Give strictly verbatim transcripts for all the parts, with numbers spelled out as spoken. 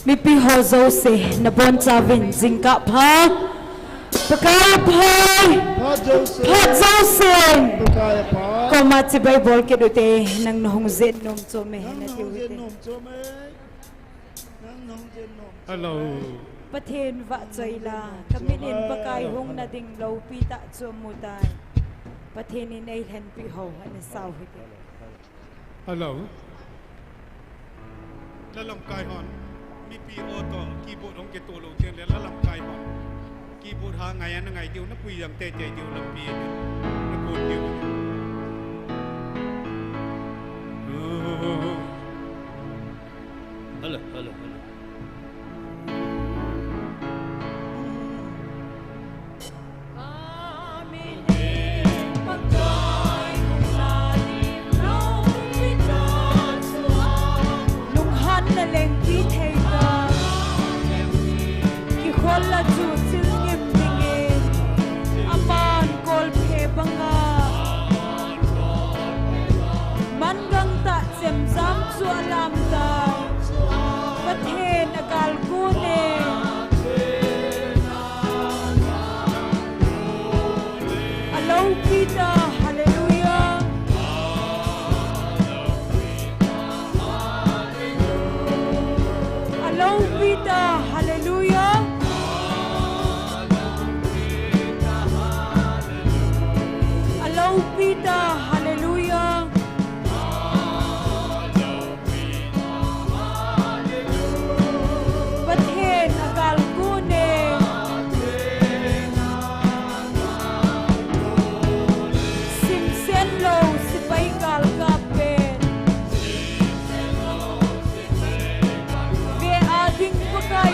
Mipi ho jouse, nabonchauvin jingkah pha. Pakai pha. Phat jouse. Phat jouse. Pakai pha. Koma chibai bol kit ute, nang nahung jet nom chom e, nang nahung jet nom chom e. Nang nahung jet nom chom e. Hello. Pathen vahchoi la, kamit in Pakai hung nading loupi tah chu amu tai. Pathen in eilhenpi ho, ana sau hite. Hello. La lamkai hon, mipi ho toh, keyboard hung kitoh lou teng le, la lamkai hon. Keyboard ha ngai a na ngai diu, na pui jang teitei diu, lampi na kon diu. Hello, hello, hello. Lunghanna lengpi thei ta. Kikhol la chu chil ngim dingin. Aman kolphe banga. Mangang tah chemjam chu alam tai. Pathen agalkon e. Aloupi ta, hallelujah. Aloupi ta, hallelujah. Aloupi ta, hallelujah. Pathen agalkon e. Simsen lou sepai galkap pen. Ve a ding Pakai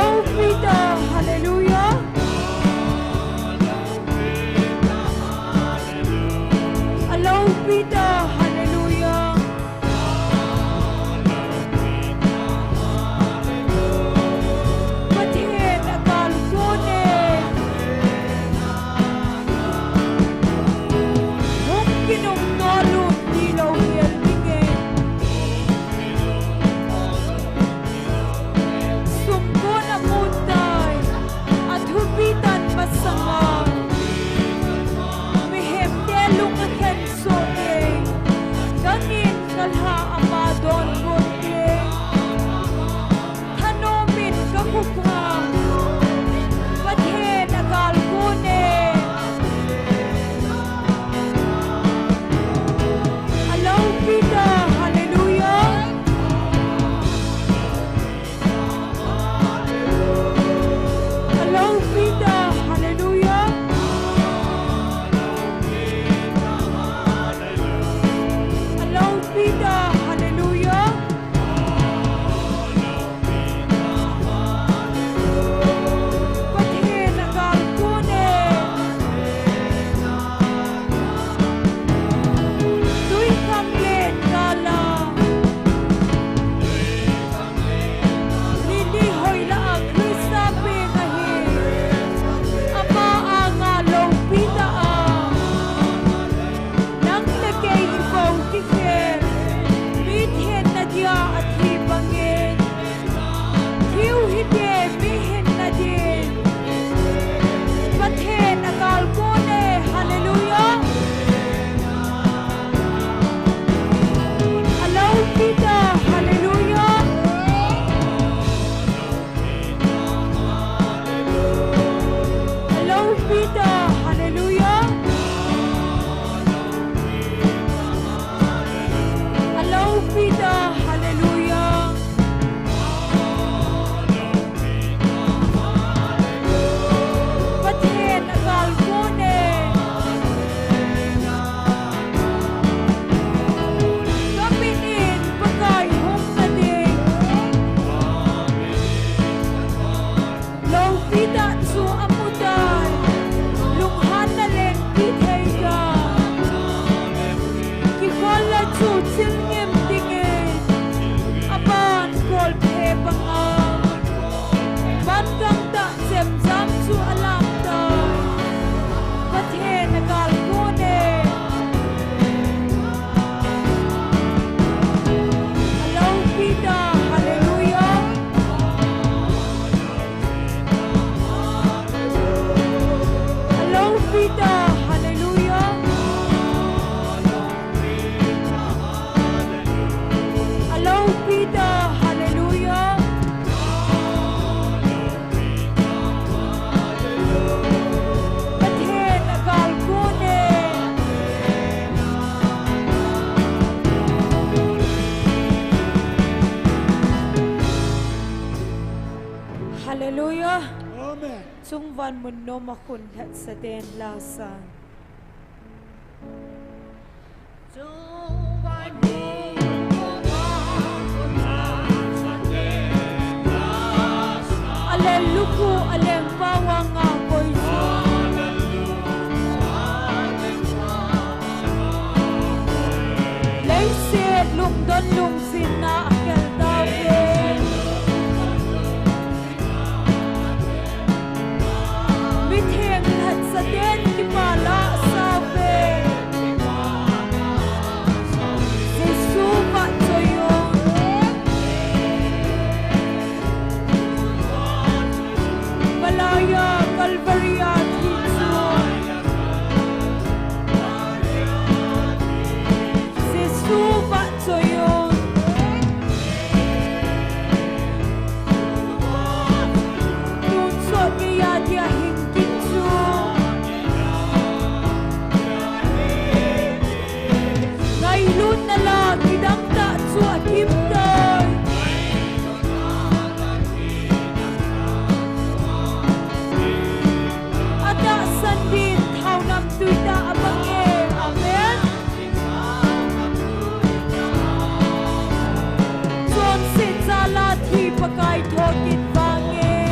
Alopi ta, hallelujah. Alopi ta, hallelujah. Pathen agalkon e. Hung kinung nolun tilou hel ding e. Sumkon amun tai, athupi tan masanga. Mihemte lung akhen soh e. Gangin kalha ama donbut e. Thanomin kakhupha. Pathen agalkon e. Alopi ta, hallelujah. Alopi ta, hallelujah. Alopi ta, hallelujah. Pathen agalkon e. Twikhanglen gal a Lily hoilah a Christa peng ahi. Ama anga lopi ta a. Nang le kei i vou kikhel, mi thenna dia athi bangin. Thiu hite, mi hinna din. Pathen agalkon e, hallelujah. Alopi ta, hallelujah. Alopi ta, hallelujah. Alopi ta, hallelujah. Pathen agalkon e. Ka mit in Pakai hung na ding. Lopi tah chu amu tai, lunghanna lengpi thei tai. Kikholla chu chil ngim dingin, aban kolphe banga. Ban gangtah chemjam chu alam tai. Pathen agalkon e. Alopi ta, hallelujah. Alopi ta, hallelujah. Alopi ta, hallelujah. Pathen agalkon e. Hallelujah. Amen. Chungvan mun nom a khun lhatsa ten lasa. Alen lukhu, alen pawanga koi chu. Leiset lungdon lungsinna akhel tauve. Mitheng lhatsa ten kipah la sauve. Jesu vahchoi un. Malaya Calvary a thi chu. Jesu vahchoi un. Tonsot geiya dia hing kit chu. Ngailutna la kidang tah chu athim tai. Atahsan din thao namtui tah abang e. Amen. Chonset jal a thi Pakai thokit vang e.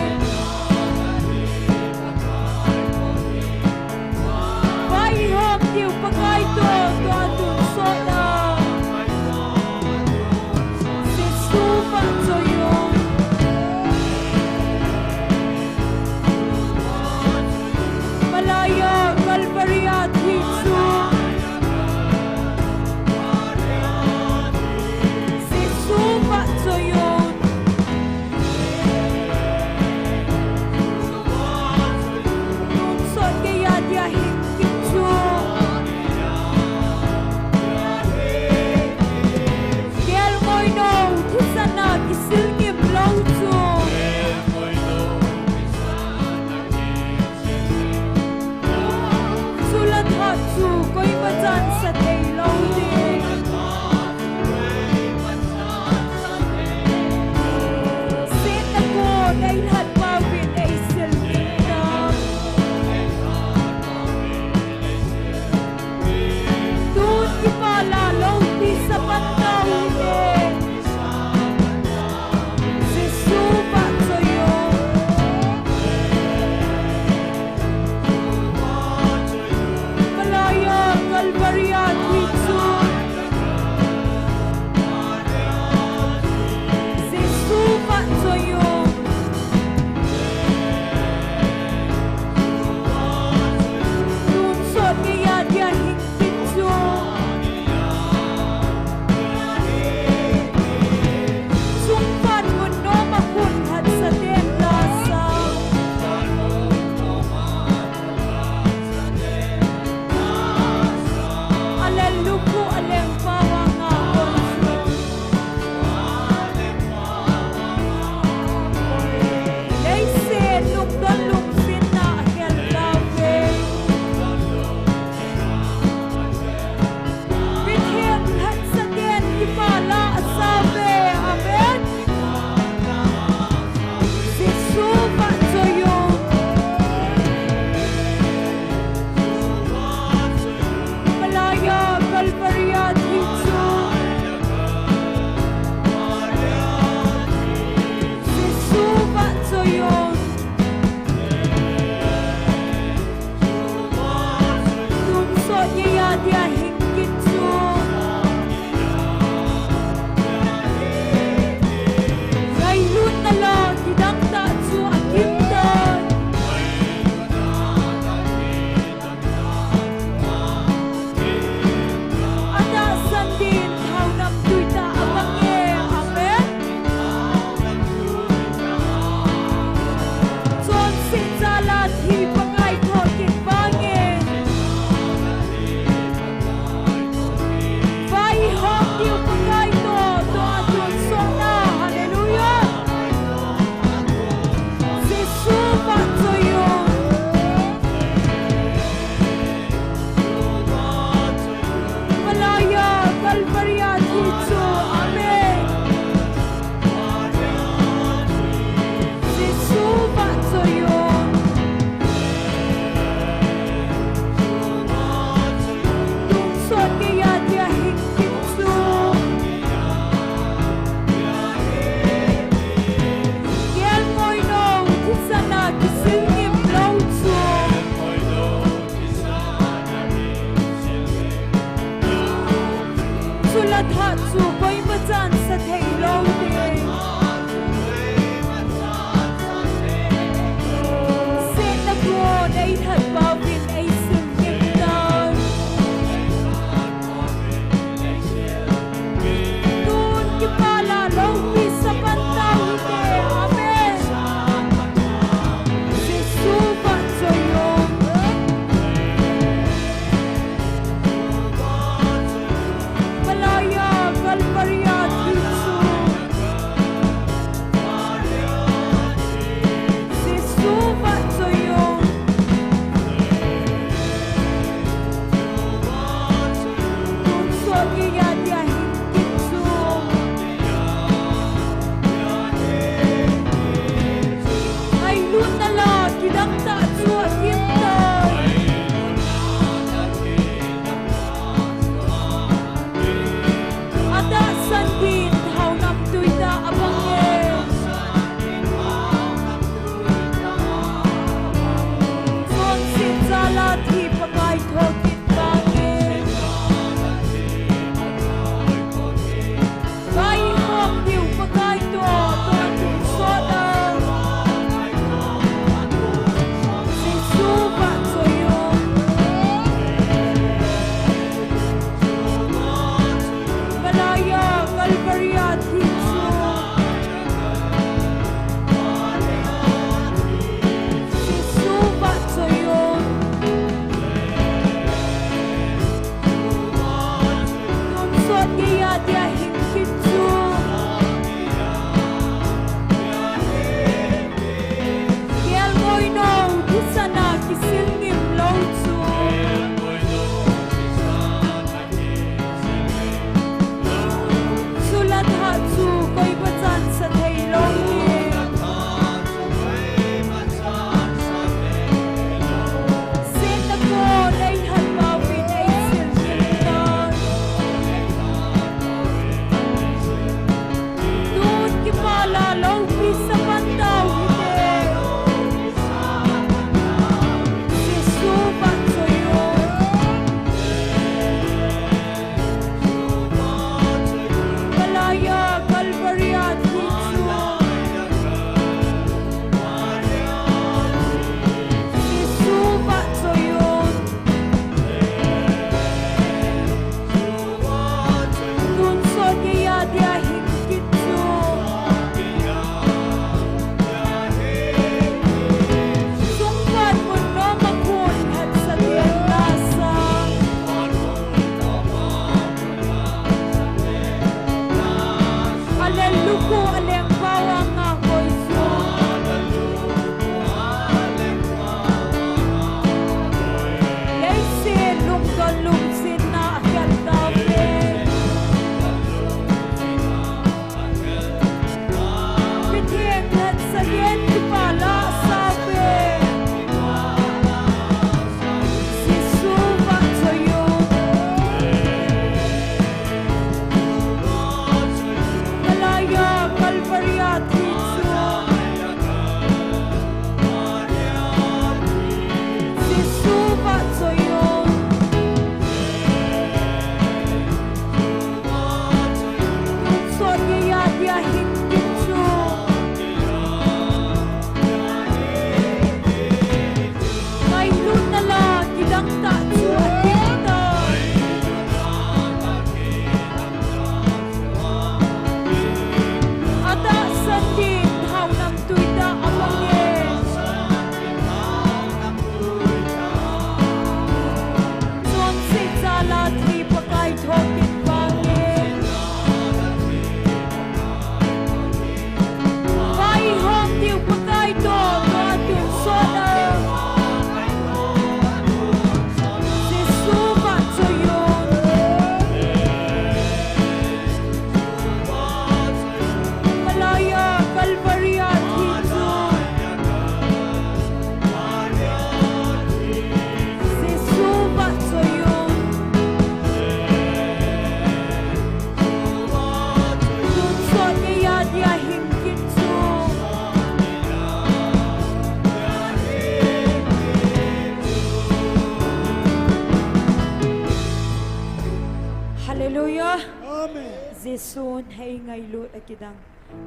Jesun hei ngailut akidang.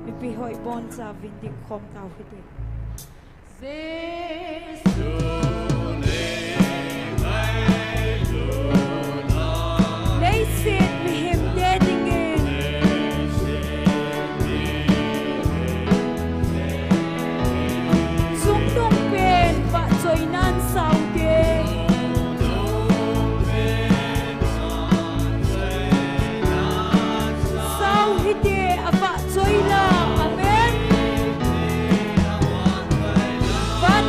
Mipi hoi boncha vin ding khom tau hite. Leiset mihem te dingin chungnung pen vahchoinan saute. Sau hite, avahchoi la. Amen. Van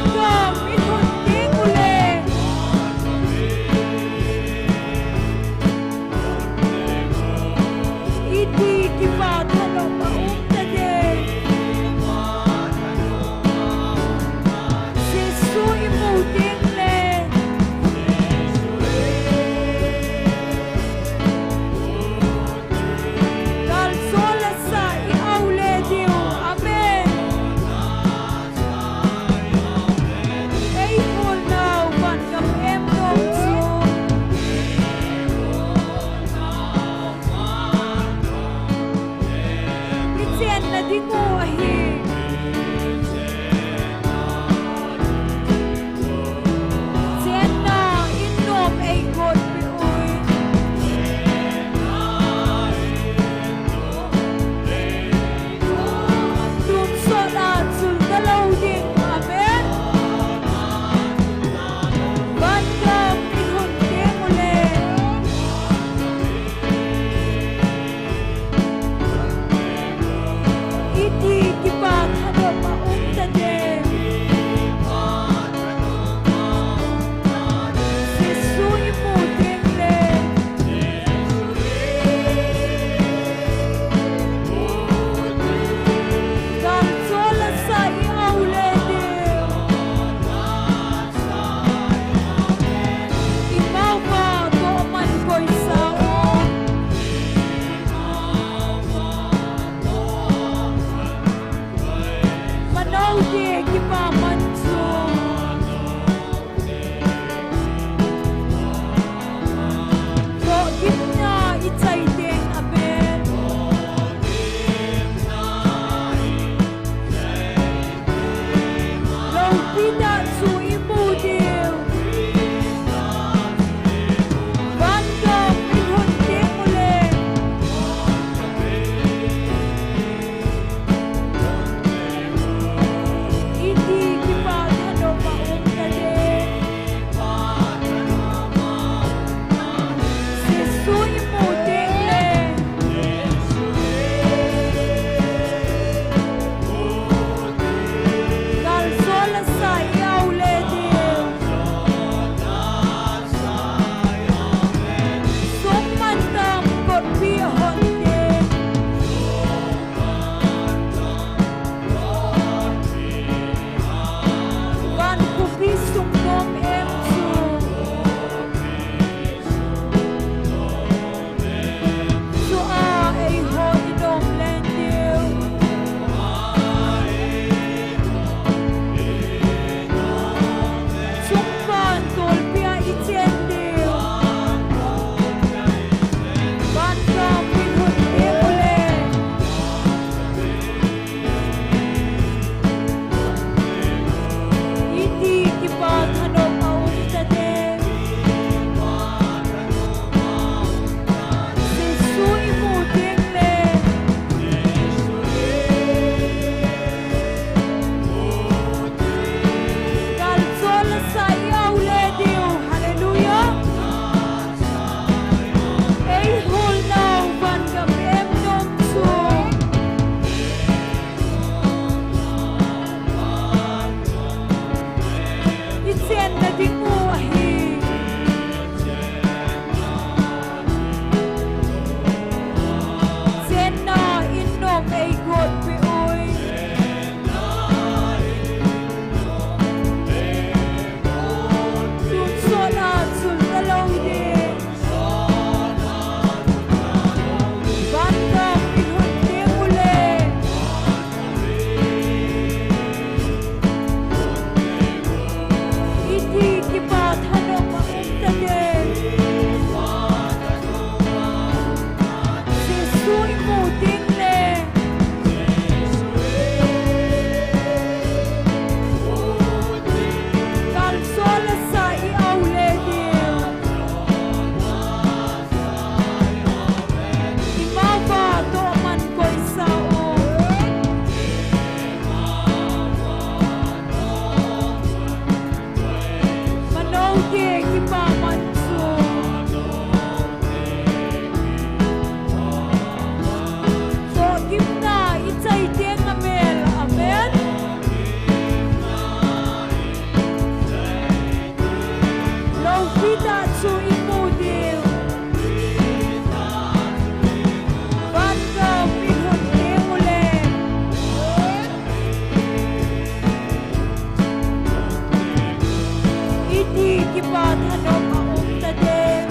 Kipa thanop a um tadem.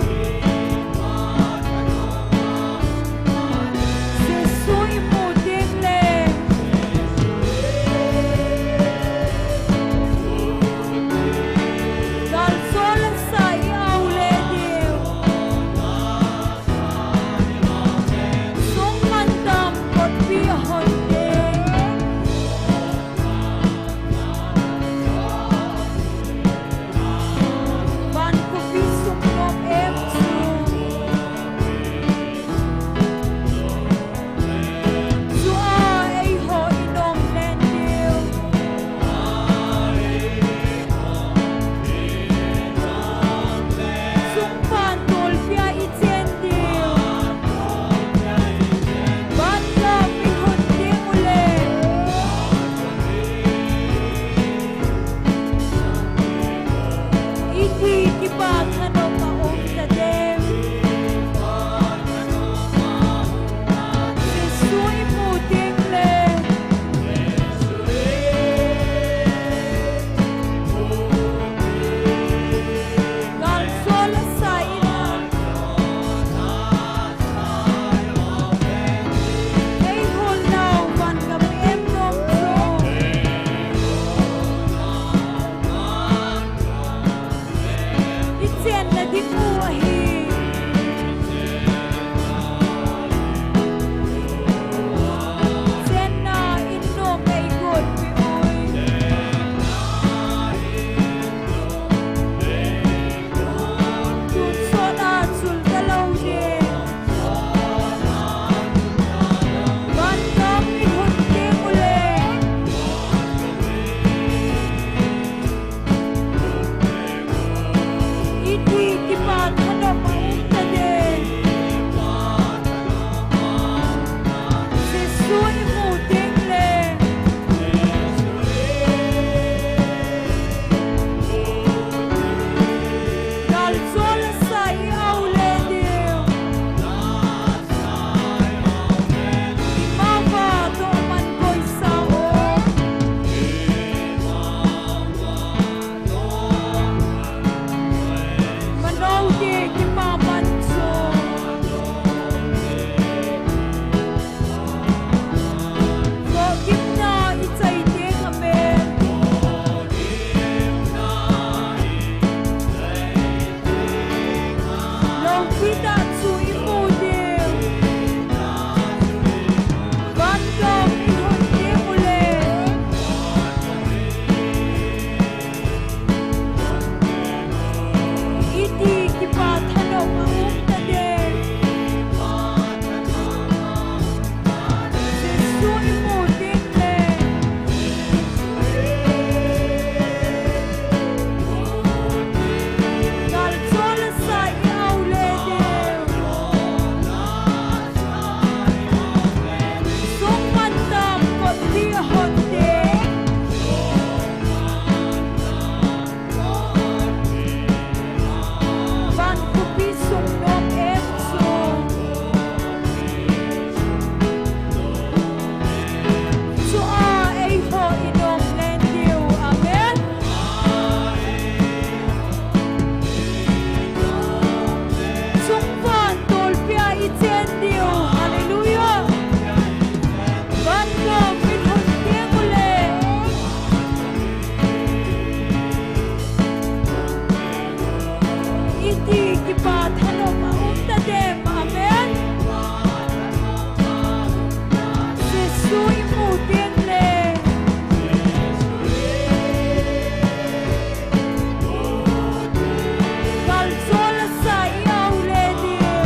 Jesu imu teng le. Gal sol a sa i au le diu. Sung man tam kot pi hon te. Van khopi sung nom em chu. Chu a eiho i nom len diu. Sung pan tol pia i chen diu. Van gam i hon ding u le. Iti kipa thanop a um tadem. Jesu imu teng le. Gal sol a sa i na. Ei hol nau van gam em nom chu. I chenna ding u ahi. Chenna in nom ei got pi ui. Tun sot a chul ta lou ding. Van gam i hon ding u le. Iti kipa thanop a um tadem. Jesu imu teng le. Gal sol a sa i au le diu. I mava toh man koi sa o. Mano te kipa man chu. Lhohgimna i chai teng a men. Loupi tah chu i mu ding. Van gam i hon ding u le. Iti kipa thanop a um tadem. Jesu imu teng le. Gal sol a sa i au le diu. Sung man tam kot pi hon te. Van khopi sung nom em chu. Chu a eiho i nom len diu. Amen. Sung pan tol pia i chen diu. Hallelujah. Van gam i hon ding u le. Iti kipa thanop a um tadem. Amen. Jesu imu teng le. Gal sol a sa i au le diu.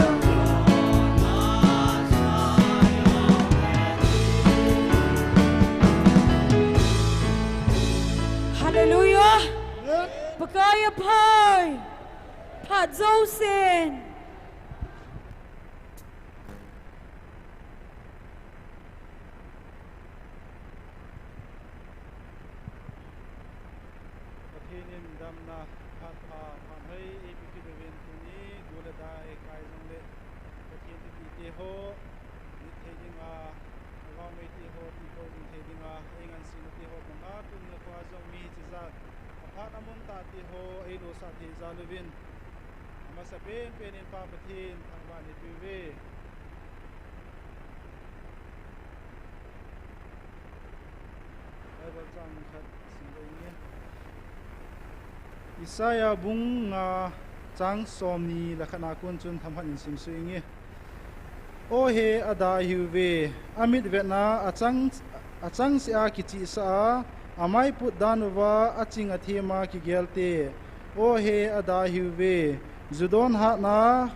Hallelujah. Pakai a phai. Phat jousen. Pathen in damna phat pha phat hoi eipeh kit uvin tuni, do le da eikai jong le Pathen thupeh te ho, nit thei dinga, lhagao mei te ho, ti ho jing thei dinga, eingansena te ho banga tuni nikho a jong mi chijat Hat amun tah ti ho eilosah thei jal uvin, amasapen pen in Pa Pathen thangvah in eipeuve. Bible chang khat sim leu inge. Isaiah bung nga chang somni le khat na kon chun themkhat in simsuh inge. O he, ada ahiuve, amit vetna achang, achangseh a kichihsah a, amai put dan uva aching athem a kigelte. O he, ada ahiuve, ju don hatna,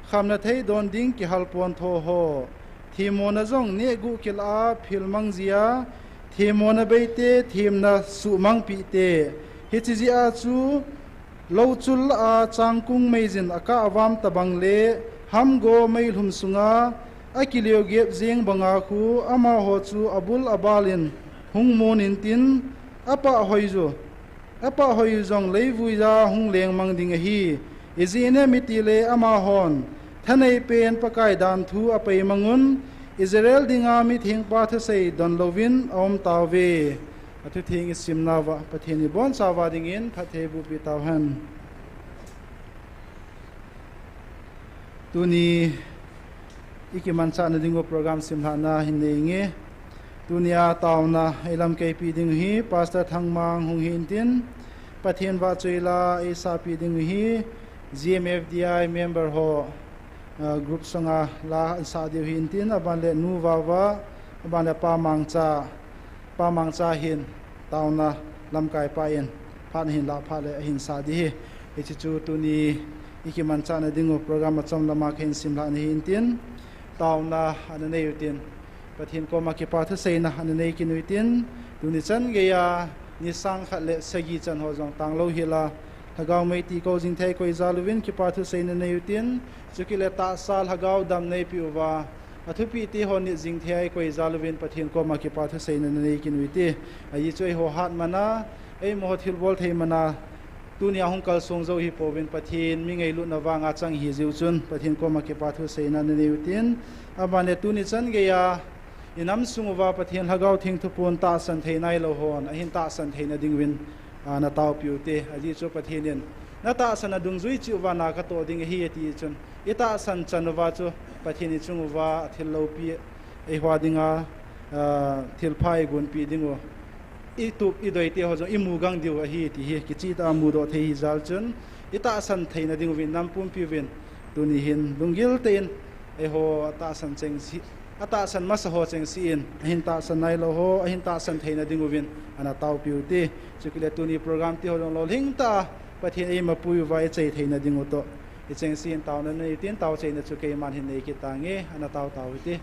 khamna thei don ding kihal pontho ho. Themmona jong nehguh kilah a philmang jia, themmona beite themna suhmangpeh te. Hiche jeh a chu, louchul lah a changkung meijin akah avam tobang le, hamgo meilhum sunga akileo gep jeng banga khu amaho chu abul abal in hung mon intin, apah hoiju, apah hoiju jong leivuija hung lengmang ding ahi. Ijeh inem itile amahon thanei pen Pakai danthu apeimangun, Israel dinga mithengpa thusei don louvin aum tauve. Athutheng isimnauva Pathen in ibonchauva dingin phatthei eibohpeh tauhen. Tuni ikimanchahna dingu program simlhahna hin nei inge. Tunia taona eilamkaipeh dingu hi Pastor Thangmang hung hintin, Pathen vahchoila eisahpeh dingu hi G M F D I member ho, ah, group sunga la ansah diu hintin, aban le nu vava, aban le Pa Mangcha, Pa Mangcha hin taona lamkaipa in phat ahin lah phat le ahin sah ding ahi. Hiche chu tuni ikimanchahna dingu program achom lama kahin simlhah nahi intin, taona ana nei utin, Pathen koma kipa thuseina ana nei kit utin, tuni chan geiya ni sang khat le sagi chan ho jong tanglou hila, Lhagao mei ti kou jing thei koi jal uvin kipa thuseina nei utin, chukit le tahsa Lhagao dam neipeh uva, athupeh te ho nit jing thei koi jal uvin Pathen koma kipa thuseina ana nei kit ute. Ajeh chu eiho hat mana, eimaho thilbol thei mana, tunia hung kalsong jou hipouvin Pathen mi ngailutna vanga chang ihi jiu chun Pathen koma kipa thuseina ana nei utin, aban le tuni chan geiya inam sung uva Pathen Lhagao Theng thupon tahsan thei nailou hon ahin tahsan theina dinguvin, ah, ana taopeh ute. Ajeh chu Pathen in, natahsan a dungjui cheh uva na katoh ding ahi ati chun, itahsan chan uva chu Pathen ichung uva athil loupi, eiho dinga, ah, thilpha eigonpeh dingu, itup idoi te ho jong imu gang diu ahi ti hi kichehtah a mudoh thei hijal chun, itahsan theina dinguvin nampumpi uvin tuni hin lunggil tah in eiho atahsan chengse, atahsan masa ho chengse in ahin tahsan nailou ho ahin tahsan theina dinguvin ana taopeh ute. Chukit le tuni program ti ho jong lolhing tah a Pathen eimapui uva ichai theina dingu toh, ichengse in taona nei utin, taochaina chu keiman hin nei kit tange, ana tao tao ute.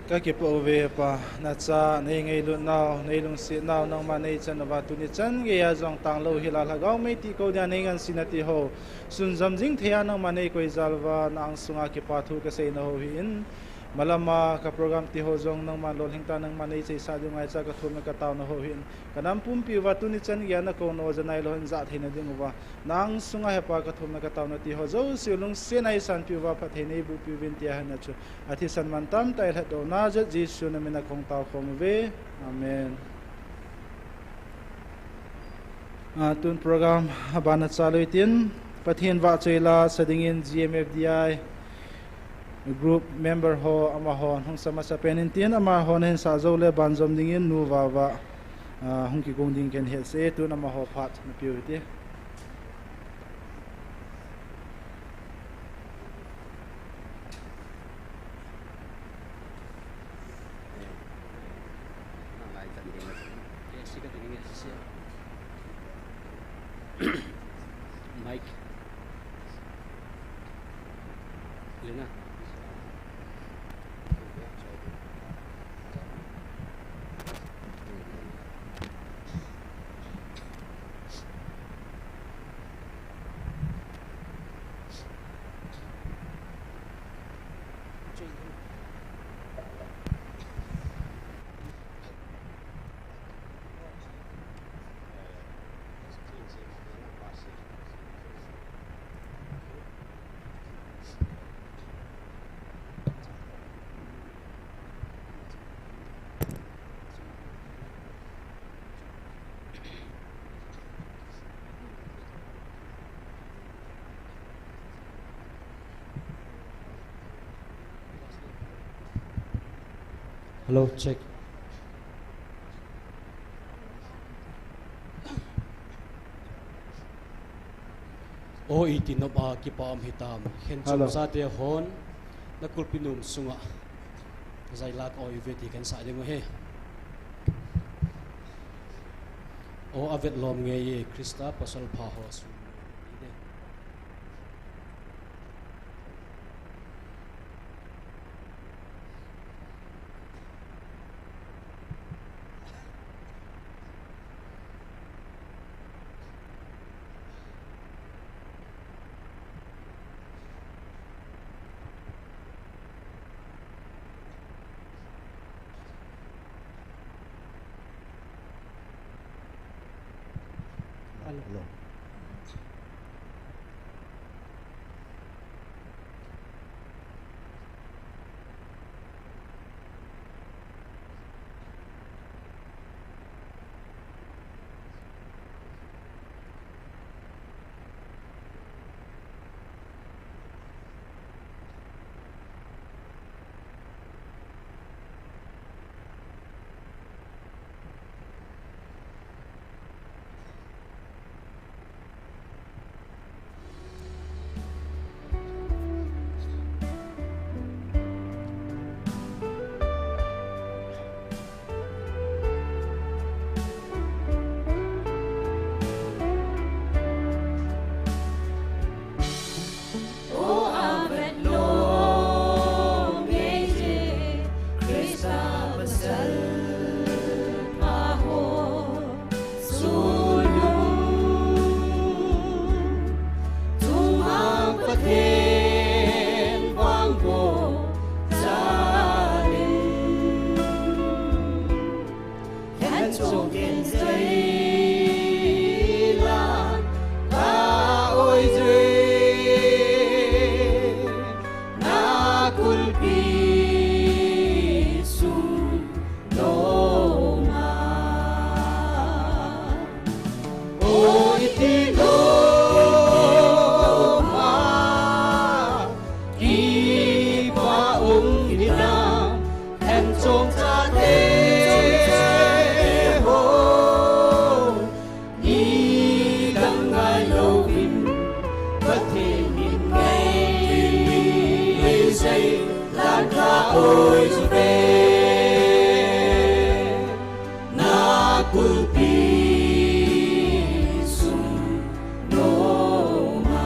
Kakipah uve Pa, nacha, nei ngailutnau, nei lungsetnau, nangma nei chan uva tuni chan geiya jong tanglou hila lhagao mei tih kou dia nei ngansena ti ho. Sun jom jing theiya nangma nei koi jal uva, na angsunga kipa thu kasei na ho hi in. Malama ka program ti ho jong nangma lolhing ta nangma nei cheisah diu ngaicha kathumna kataona ho hi in. Kanam pumpi uva tuni chan geiya nakou nau ja nailou hin ja theina ding uva. Na angsunga hepa kathumna kataona ti ho jouse lungsetna eisanpi uva phatthei neiboh piuvin tia hina chu. Athisan mantam tah ilhatdohna jeh Jesu namin a kahung tao khom uve. Amen. Ah, tun program abana chalui tin, Pathen vahchoi la sa dingin G M F D I group member ho amaho hung sa masa pen in tin, amaho nahin sah jou le banjom dingin Nu Vava, ah, hung kigong ding ken hetsah e, tun amaho phat napeu hite. Mike. Lena. Hello, check. O, iti nop a kipa um hitam. Khenchong Hello. Chate hon, na kulpi nom sunga. Jailak o ive ti kan sa ding u hi. O, avet lom ngei e Krista pasal pha ho sung. Hello. Hello. O, avet lom ngei e Krista pasal pha ho sung. Chungnung Pathen vangboh jal in. Khenchong ken jai la ka oi jui na kulpi sung nom a. O, iti nom a kipa um hitam, Khenchong chate ho. Nidang ngai louvin, Pathen min ngai, sei, langa oi juve, na kulpi sung nom a.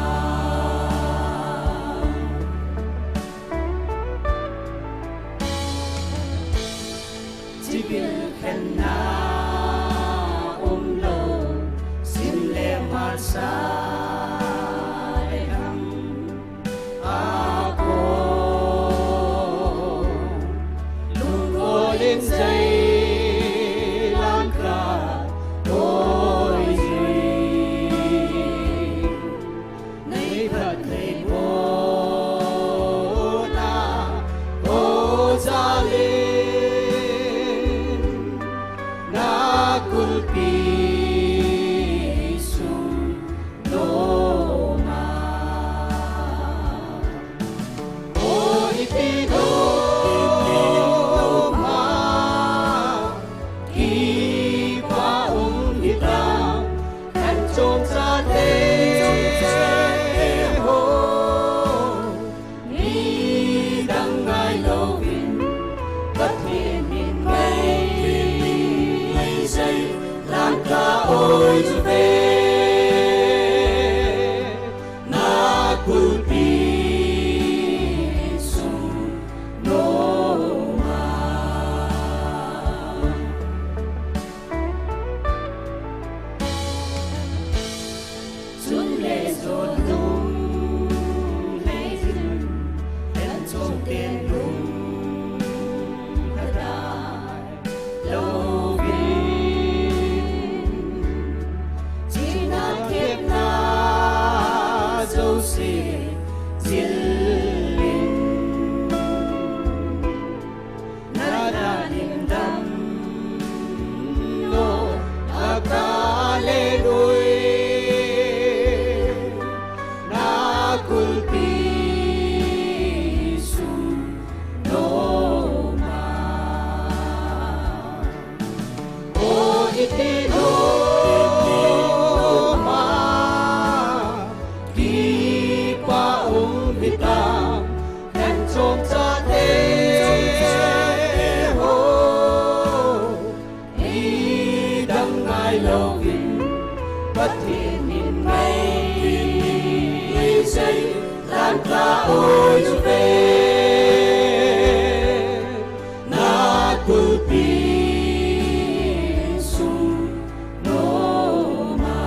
se zil in, na, na lim dam lo a ka le lui, na kulpi sung noma. O iti noma, kipa um hitam, kan chom chate ho. Nidang ngai louvin, Pathen min ngai sei, lan ta oi chu ve, na kulpi sung noma.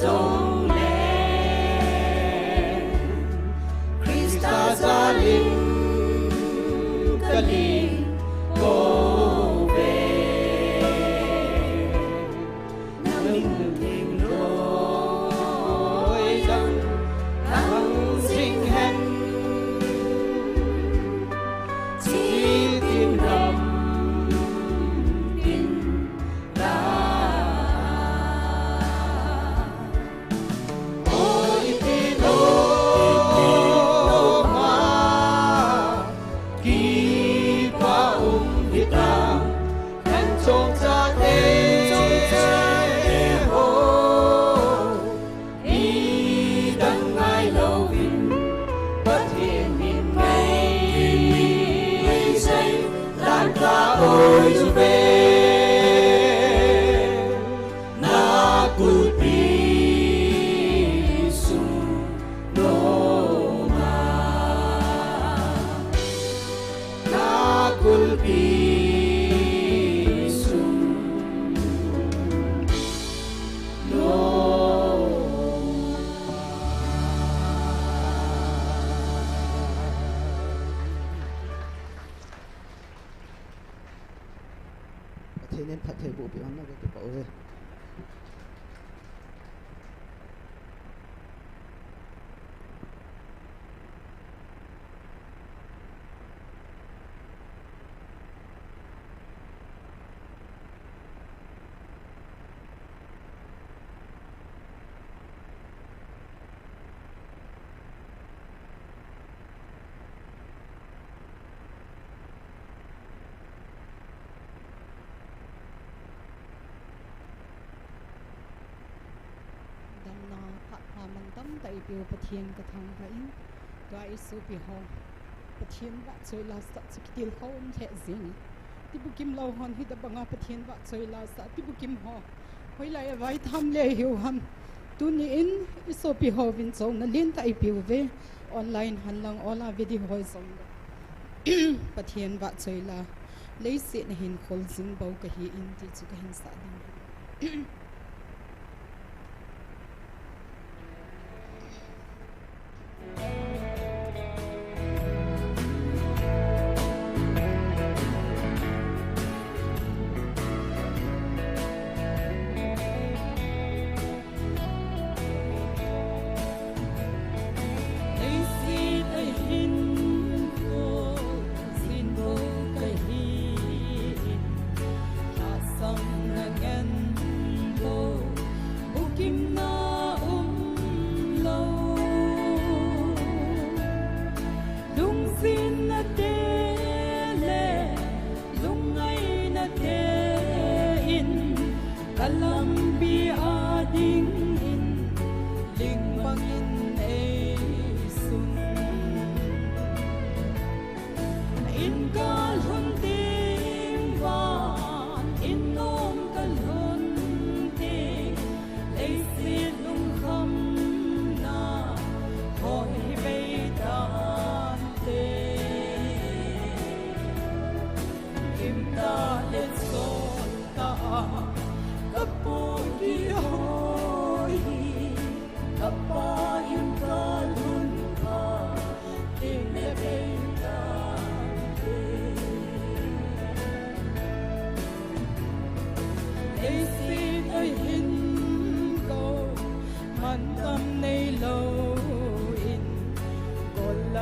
Jongle Christa jalin kaling kove, namin ding loi jang ang jing hen, chitin ram tin la. Na kulpi sung noma, na kulpi sung noma. Pathen in phattheiboh peh hen, kakipah uve. Damna phat pha mantam tah eipeu Pathen kathangvah in, tua isopi ho Pathen vahchoi la sah chu kitilkhou um lheh jenge. Tibukim lou hon hitobanga Pathen vahchoi la sah tibukim ho hoilai a vaitham le hiu ham. Tuni in isopi hovin chonna lentah eipeuve. Online henlang ola video hoi jongle Pathen vahchoi la leiset a hin kholjin bou kahi in ti chu kahin sah ding ahi.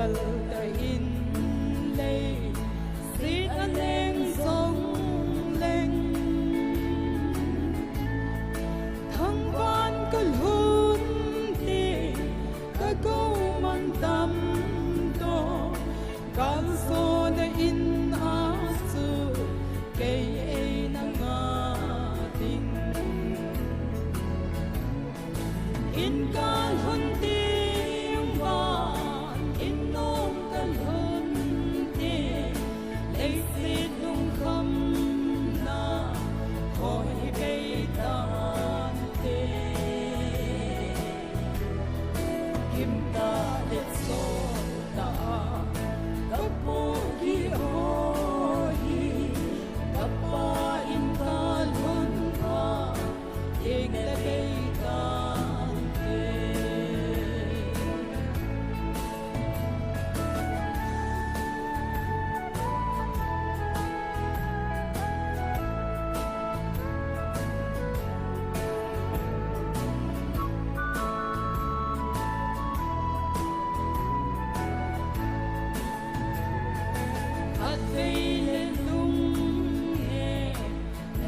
Kalta in leiset a leng jong leng, thangvah in kalhun te, ka go man dam to, kalson a in a chu kei eina nga ding. In kalhun teng van, in nom kalhun teng, leiset lungkhamna hoi bei tante. Gimtah le soltah a ka pohgih ho hi, ka pa in kalhun phat,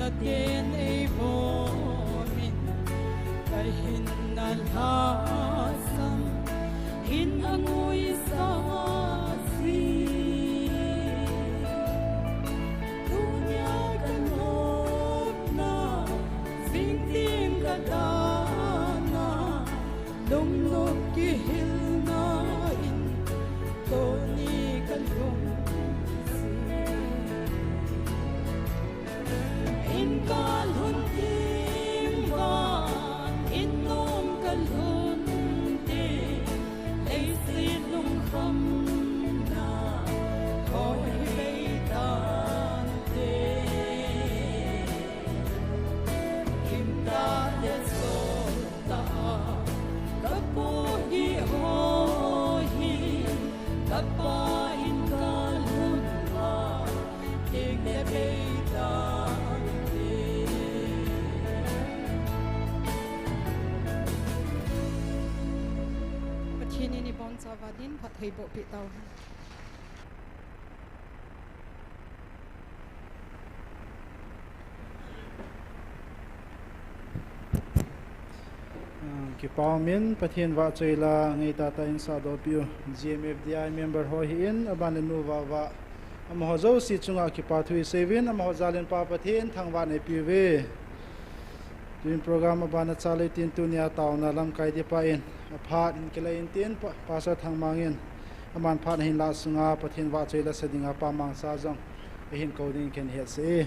Naten eibomin, kahin na lhasam, in anguisa ji. Tunia kanopna, jing ding kadana, lungnop kihilna in, tuni kalhung ji. In kalhun teng van, in nom kalhun teng, leiset lungkhamna hoi bei tante. Gimtah le soltah a ka pohgih ho hi, ka pa in kalhun phat, Pathen in ibonchauva din phatthei boh peh tauhen. Ah, kipa umin, Pathen vahchoi la ngeitah tah in sahdoh peh u G M F D I member ho hi in, aban le nu vava, amaho jouse chunga kipa thu iseiyuvin, amaho jal in Pa Pathen thangvah in eipeuvin. Tuin program abana chale tin tunia taona lamkai ding pa in, aphat in kilei in tin pa, Pastor Thangmang in, aman phat ahin lah sunga Pathen vahchoi la sa dinga Pa Mangsa jong eihin kou ding kahin hetsah e.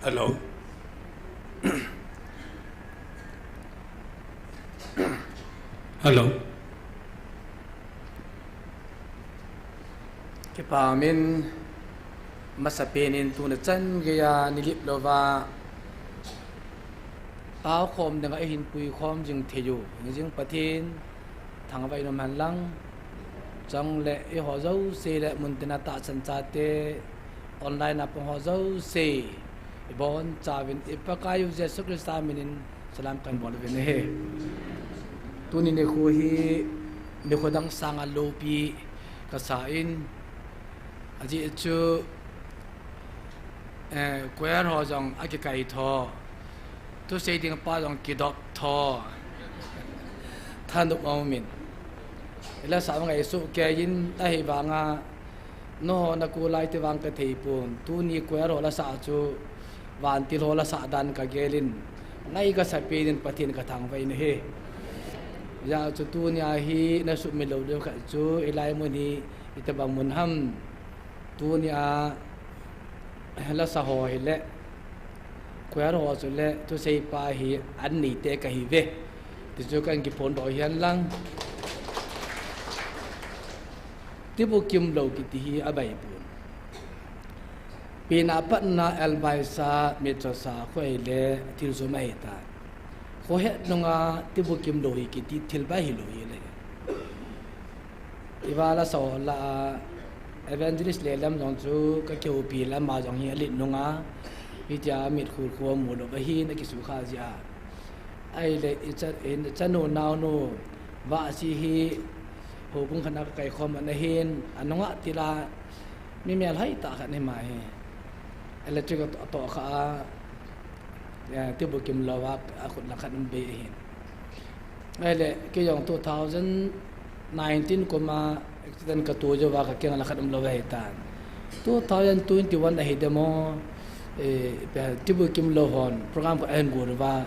Hello. Hello. Kipa umin, Masapen in tuni chan geiya nilip louva taokhom dinga eihin puikhom jing thei u hing jing Pathen thangvah in um hen lang. Chule eiho jouse le muntina tahsan chate online a pang ho jouse ibonchauvin i Pakaiu Jesu Christa minin salam kahin bol uvin ahi. Tuni nikho hi nikho dang sanga loupi kasa in, ajeh chu eh, choir ho jong akikai tho, thusei ding pa jong kidop tho, thanop aumin. Ila sa ngaisuh keiyin ahivanga, nangho nakou lai ti vang kathei pon, tuni choir ho lasah chu vantil ho lasah dan kagel in, ngai kasapen in Pathen kathangvah in ahi. Hijeh chun tunia hi nasuhmil lou ding khat chu, hilai mun hi itobang mun ham, tunia lasa ho hile choir ho chule thusei pa hi an neite kahiuve ti chu kahin kiphondoh hen lang. Tibukim lou kiti hi abaipon. Pena patna Elbaisa, Metsasa, kho hile thil jom ahitan. Kho het nunga tibukim lou hi kiti thil bai hilou hile. Iva lasa ho lah a Evangelist Lelam jong chu kakihoupi le ama jong hi alet nunga hitia mitkhu khu amu lou ahin akisukha jeh a. Ahile icha, ichanu naonu Vahsi hi houbung khatna kakaikhom ana hin, anunga tila mi melhoi tah khat ahi ama hi. Electric atoh, atohkha a, eh, tibukim louva akhut langkhat um bei ahin. Ahile kei jong two thousand nineteen kuma accident katoh jouva kakeng langkhat umlou ahitan. Two thousand twenty-one ahi demo, eh, tibukim lou hon program khat ahin go uva,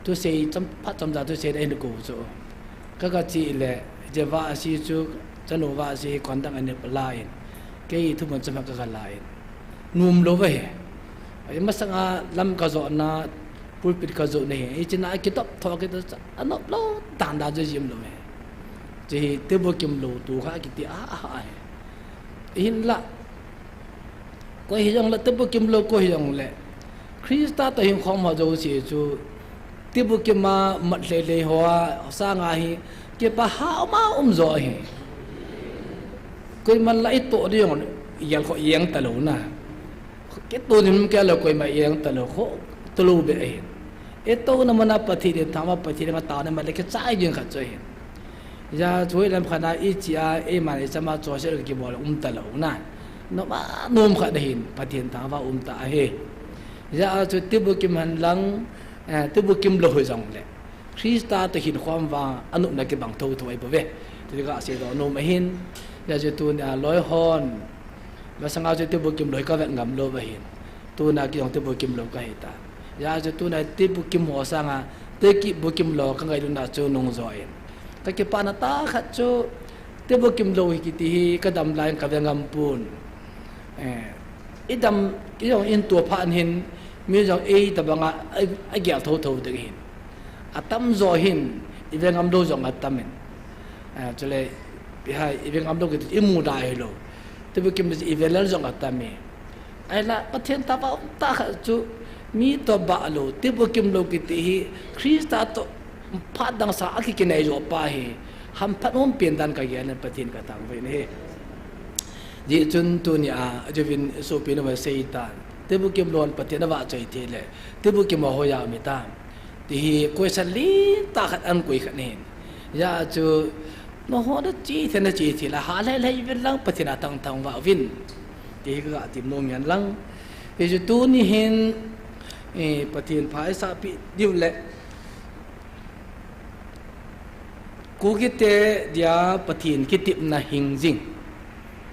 thusei chom, phat chomcha thusei ahin kou chu. Kagache le, hiche Vahsi chu, chanu Vahsi hi conduct ana la in, kei thumun chomkhat kagala in, nomlou ahi. Masanga lam kajotna, pulpit kajotna hi, hichea kidop tho kiti chu anop lou dan dan chu jim lou ahi. Hiche hi tibukim lou tu kha kiti a, a, ahi. Hinla koi hijongle, tibukim lou koi hijongle, Christa toh hinkho um ho jouse chu tibukim a mat lheh lheh ho sanga hi kipah uma um jo ahi. Koiman la itoh ding jong igelkhoh jeng talou na. Kitoh nim kei lou koima jeng talou, khoh talou beh ahi. Itohna muna Pathen in thangvah, Pathen in ataona mat le kichai jeng khat chu ahi. Hijeh chun hoilam khat a ichea, eiman ichama chonset kibol um talou na. Nom a nom khat ahin, Pathen thangvah um tah ahi. Hijeh chun tibukim hen lang, eh, tibukim lou hijongle Christa toh hinkho um vang anopna kibang thotho ahibouve ti kaseidoh nom ahin. Hijeh chun tunia loi hon, masanga chu tibukim lou hi kavet ngam lou ahin. Tuna kei jong tibukim lou kahitan. Hijeh chun tuna tibukim ho sanga tibukim lou kangailutna chu nungjo in, kakipana tah khat chu tibukim lou hi kiti hi kadam lai in kave ngam pon. Eh, idam, kei jong in tua phat hin, mi jong eitobanga a, agel thotho ding ahin. Atamjo hin ive ngam lou jong atamin. Eh, chule, bihai ive ngam lou kiti imu da hilou. Tibukim ive lel jong atami. Ahinla Pathen thangvah um tah khat chu mi toh bah lou, tibukim lou kiti hi Christa toh phat dang sanga akikinai jo pa hi hamphat um pen dan kagel in Pathen kathangvah in ahi. Hijeh chun tunia, ajouvin sopi nova seitan, tibukim lou hon Pathen avahchoi thei le, tibukim ho hoiya um hitam ti hi question lentah khat ahin koi khat ahin. Hijeh chun nangho nache thei nache thei le, ha lheh lheh uvin lang Pathen a thangthang vah uvin ti hi kaga tem nom ngen lang. Hichu tuni hin, eh, Pathen pha isahpeh diu le, Kukite dia Pathen kitepna hing jing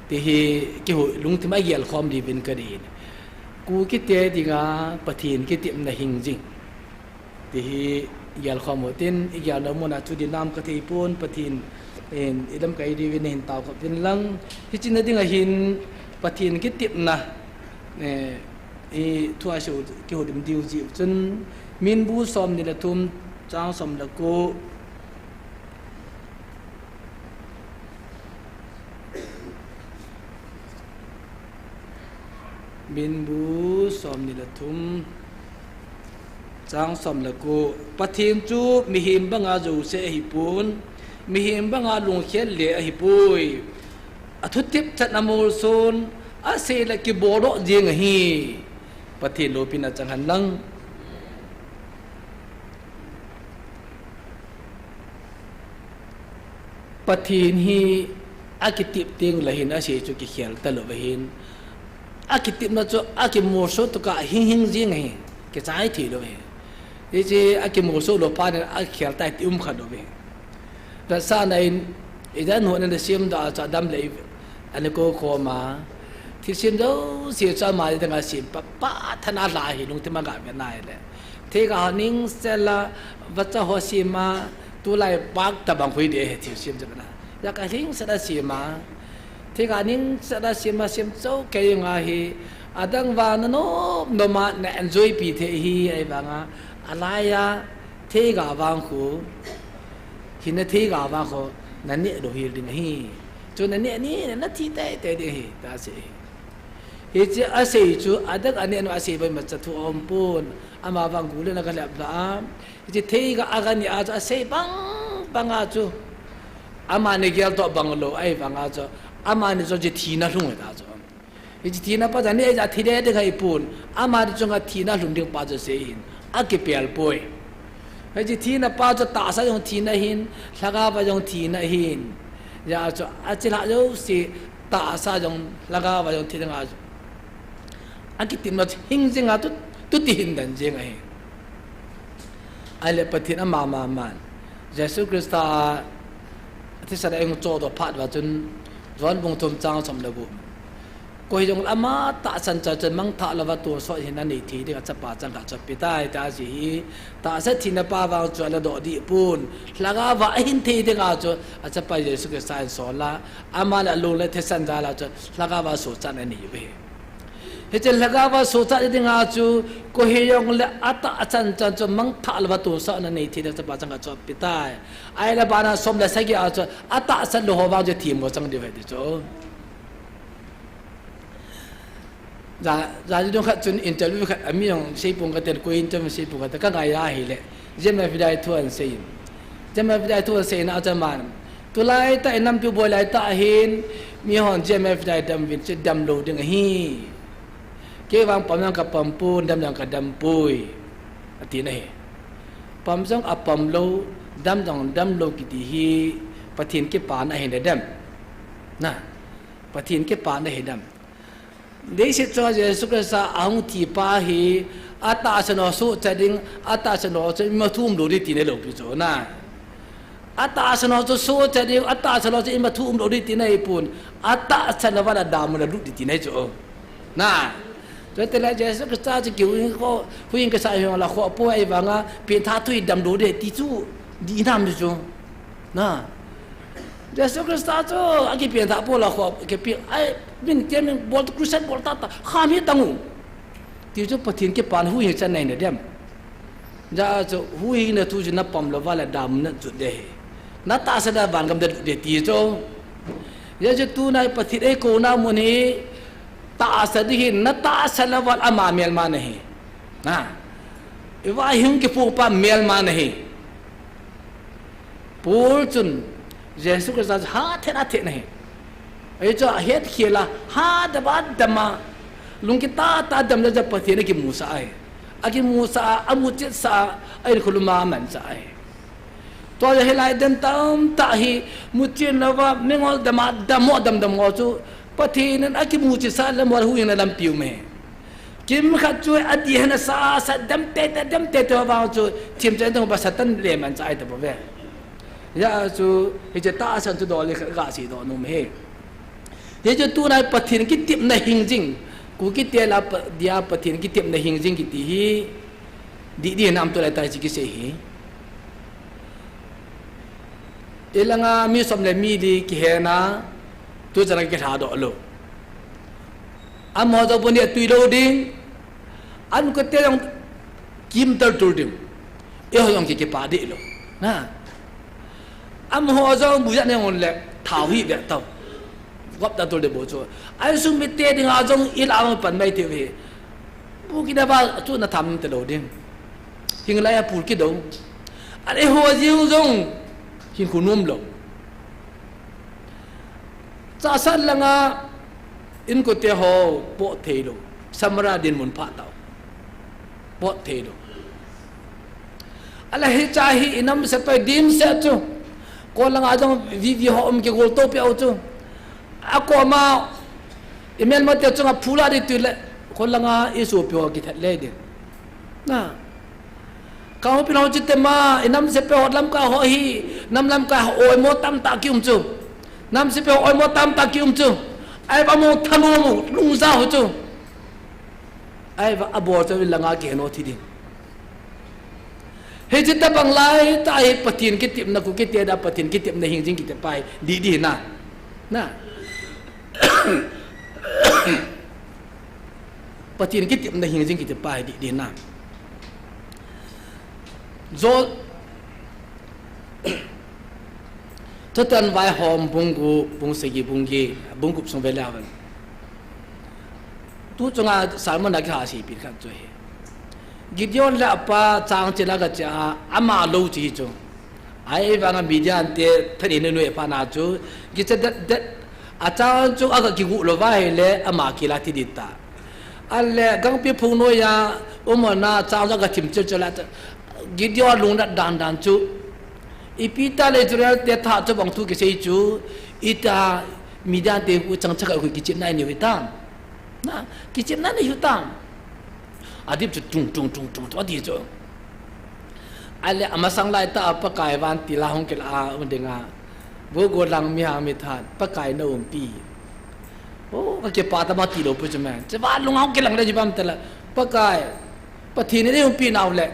ti hi kihou, lungthim a gelkhom diuvin kadei. Kukite dinga Pathen kitepna hing jing ti hi gelkhom u tin, igelna muna chu dinam kathei pon, Pathen in ilamkai diuvin nahin taokhop uvin lang. Hiche na dinga hin Pathen kitepna, eh, i thu a seiu kihoulim diu jeh chun, Minbu somni le thum, chang som le ko. Minbu somni le thum, chang som le ko. Pathen chu mihem banga jouse ahipon, mihem banga lungkhel le ahipoi. Athutep chan amolson, asei le kiboldoh jeng ahi. Pathen loupina chang hen lang. Pathen hi akitep teng le hin asei chu kikhel talou ahin. Akitepna chu akimolso tokah hing hing jeng ahi. Kichai thei lou ahi. Hiche akimolso lou phat in akikhel tai ti um kha lou ahi. Vetsahna in, ijat hon ana semdoh a chu adam le ana kou khom a. Thilsem jouse chu ama dinga sem pa, pa than a lha ahi, lungthim a gah vet na ahile. Theiga ningsel a, vacha ho sem a, tulai bak tabang khu hi ding ahi thilsem chu na. Ijat ka ningsel a sem a. Theiga ningsel a sem a, sem chou kei nga hi. Adang vang na nom nom a na enjoy pi thei hi ahivanga. Alai a, theiga vang khu, hinna theiga vang khu, na neh lou hel ding ahi. Chu na neh ni, na thi tei tei ding ahi, ta asei. Hiche asei chu, adang aneh nu asei bai ma cha thu aum pon, ama vang gulen a ka lep la a. Hiche theiga aga neh a chu asei bang bang a chu, amani gel toh bang lou, ahivanga chu, amani chu hiche thina lhung ahi ta chu. Hiche thina pa chu neh a thi le ding ahipon, amani chunga thina lhung ding pa chu asei hin, akipel poi. Hiche thina pa chu tahsa jong thina ahin, lhagao a jong thina ahin. Hijeh a chu, ache lhah jouse, tahsa jong, lhagao a jong thi ding a chu. Akitepna chu hing jeng a tu, tu ti hin dan jeng ahi. Ahile Pathen ama ma man. Jesu Christa a thisan a eihung chohdoh phat uva chun, John bung thum chang som le gup. Koi jong le ama tahsan chan chun mangthah louva tonsot hinna nei thei dinga Chapa changkhat chu ape tai, ta asei hi. Tahsa thina pa vang chu ala doh dih pon. Lhagao a ahin thei dinga chu a Chapa Jesu Christa in asol a. Ama le alung le thisan jal a chu lhagao a sochatna anei uve. Hiche lhagao a sochat dinga chu koi jong le atahsan chan chun mangthah louva tonsotna nei thei dinga Chapa changkhat chu ape tai. Ahile bana som le sagi a chu atahsan lou ho vang chu themmo chang diu ahi ti chu. Ja, ja, jong khat chun interview khat, ami jong seipong kate, koi interview seipong kate, ka ngai ahile. J M F D I thu ana sei. J M F D I thu ana seina a chu aman. Tulai tah in nampi boi lai tah hin, mihon J M F D I dam uvin chu dam lou ding ahi. Kei vang pam jong ka pam pon, dam jong ka dam poi. Ati na ahi. Pam jong apam lou, dam jong dam lou kiti hi, Pathen kipana ahi dem. Na, Pathen kipana ahi dem. Leiset chunga Jesu Christa ahung thi pa hi, atahsan ho sohcha ding, atahsan ho chu ima thu um lou ding tina lou pi chu na. Atahsan ho chu sohcha ding, atahsan ho chu ima thu um lou ding tina ahipon, atahsan louva la dam a lut ding tina ahi chu. Na. Chutile Jesu Christa chu kihuhhing kho, huhhing kasa hing la kho poi ahivanga, pengthah thu hi dam lou ding ti chu, dih nam chu. Na. Jesu Christa chu, akipen tha poi la kho, kipe, ai, min te min bol, crusade bol tata, kham hi tang u. Ti chu Pathen kipana huhhing chan nei na dem. Hijeh a chu huhhingna thu chu na pam louva le dam na jot ding ahi. Na tahsan le vangam ding lut ding ti chu. Hijeh a chu tunai Pathen eikouna mun hi tahsan ding ahin, na tahsan louva le ama melma nahi. Na. Iva hung kipu pa melma nahi. Paul chun Jesu Christa chu hatah in athah ahi. Hichu ahet khel a, hadam a dam a, lungkit tah tah a dam le ja Pathen akimusah ahi. Akimusah a, amuchetsah a, ahinkho lum a amansah ahi. Tua jeh a hilai den tamtah hi, muchen louva, mingol dam a, dam ho, dam dam ho chu, Pathen in akimuchetsah lam ho, huhhingna lampi um ahi. Kimkhat chu adih hen asa, asa dam tete, dam tete ho vang chu, themcha in dong pa Satan le amansah ahi tabouve. Hijeh a chu, hiche tahsan chu dol le khat gasei doh nom ahi. Hichu tunai Pathen kitepna hing jing, Kuki te la pa, dia Pathen kitepna hing jing kiti hi, dih dih nam tulai tah hiche kisei hi. Ilanga mi som le mi li kihen a, tuchan a kilhadoh lou. Amaho jong puni atui lou ding, an kute jong kimtal tul ding. Eiho jong ki, kipah dih lou. Na. Amaho jong buya ne ngon le thao hi ve tao. Gop ta tol de bo chu. Ai sung mi te ding a jong i la ma pan mai te ve. Bu ki da ba chu na tham te lo ding. Hing lai a pul ki do. An e ho jiu jong. Hing khu num lo. Cha san langa in ko te ho po thei lo. Samara din mun pha tau. Po thei lo. Ala hi cha hi inam se pai dim se chu. Ko langa jong vi vi ho um ki gol to pe au chu. A ko ma i men ma te chunga phula di tu le. Ko langa i su pe ho ki that le di. Na. Ka ho pi lo chi te ma inam se pe ho lam ka ho hi. Nam lam ka ho oi mo tam ta ki um chu. Nam se pe ho oi mo tam ta ki um chu. Ai ba mo thamo mo lung za ho chu. Ai va a bol chu langa ke no thi ding. Hiche tabang lai ta hi Pathen kitepna khu kiti da Pathen kitepna hing jing kiti pa hi di di na. Na. Pathen kitepna hing jing kiti pa hi di di na. Jo Thutan Vaihom bung gup, bung sagi, bung gi, bung gup sung vele avan. Tu chunga sermon a kiha seipeh khat chu hi. Gideon le apa chang chila ka cha ama lo chi chu. Ai vanga Midian te thani nu nu e pa na chu. Kicha det det a chang chu aga kigu lo va hi le ama kila thi dit ta. Ale gangpi phung noiya umna chang chu aga thim chil chila. Gideon lungna dan dan chu. Ipi ta le Israel te tha chu bang thu kisei chu, ita Midian te khu chang chaka khu kichepna nei u tam. Na, kichepna nei u tam. Adip chu tung tung tung tung tung ati chu. Ale amasang lai ta Pakai van ti la hong kila a um dinga. Bo go lang mi ha mi than Pakai na umpi. O, ka kipa ta ma ti lo pu chu men. Che va lung hong kilang le ji bam ta la. Pakai. Pathen in eiumpi nau le.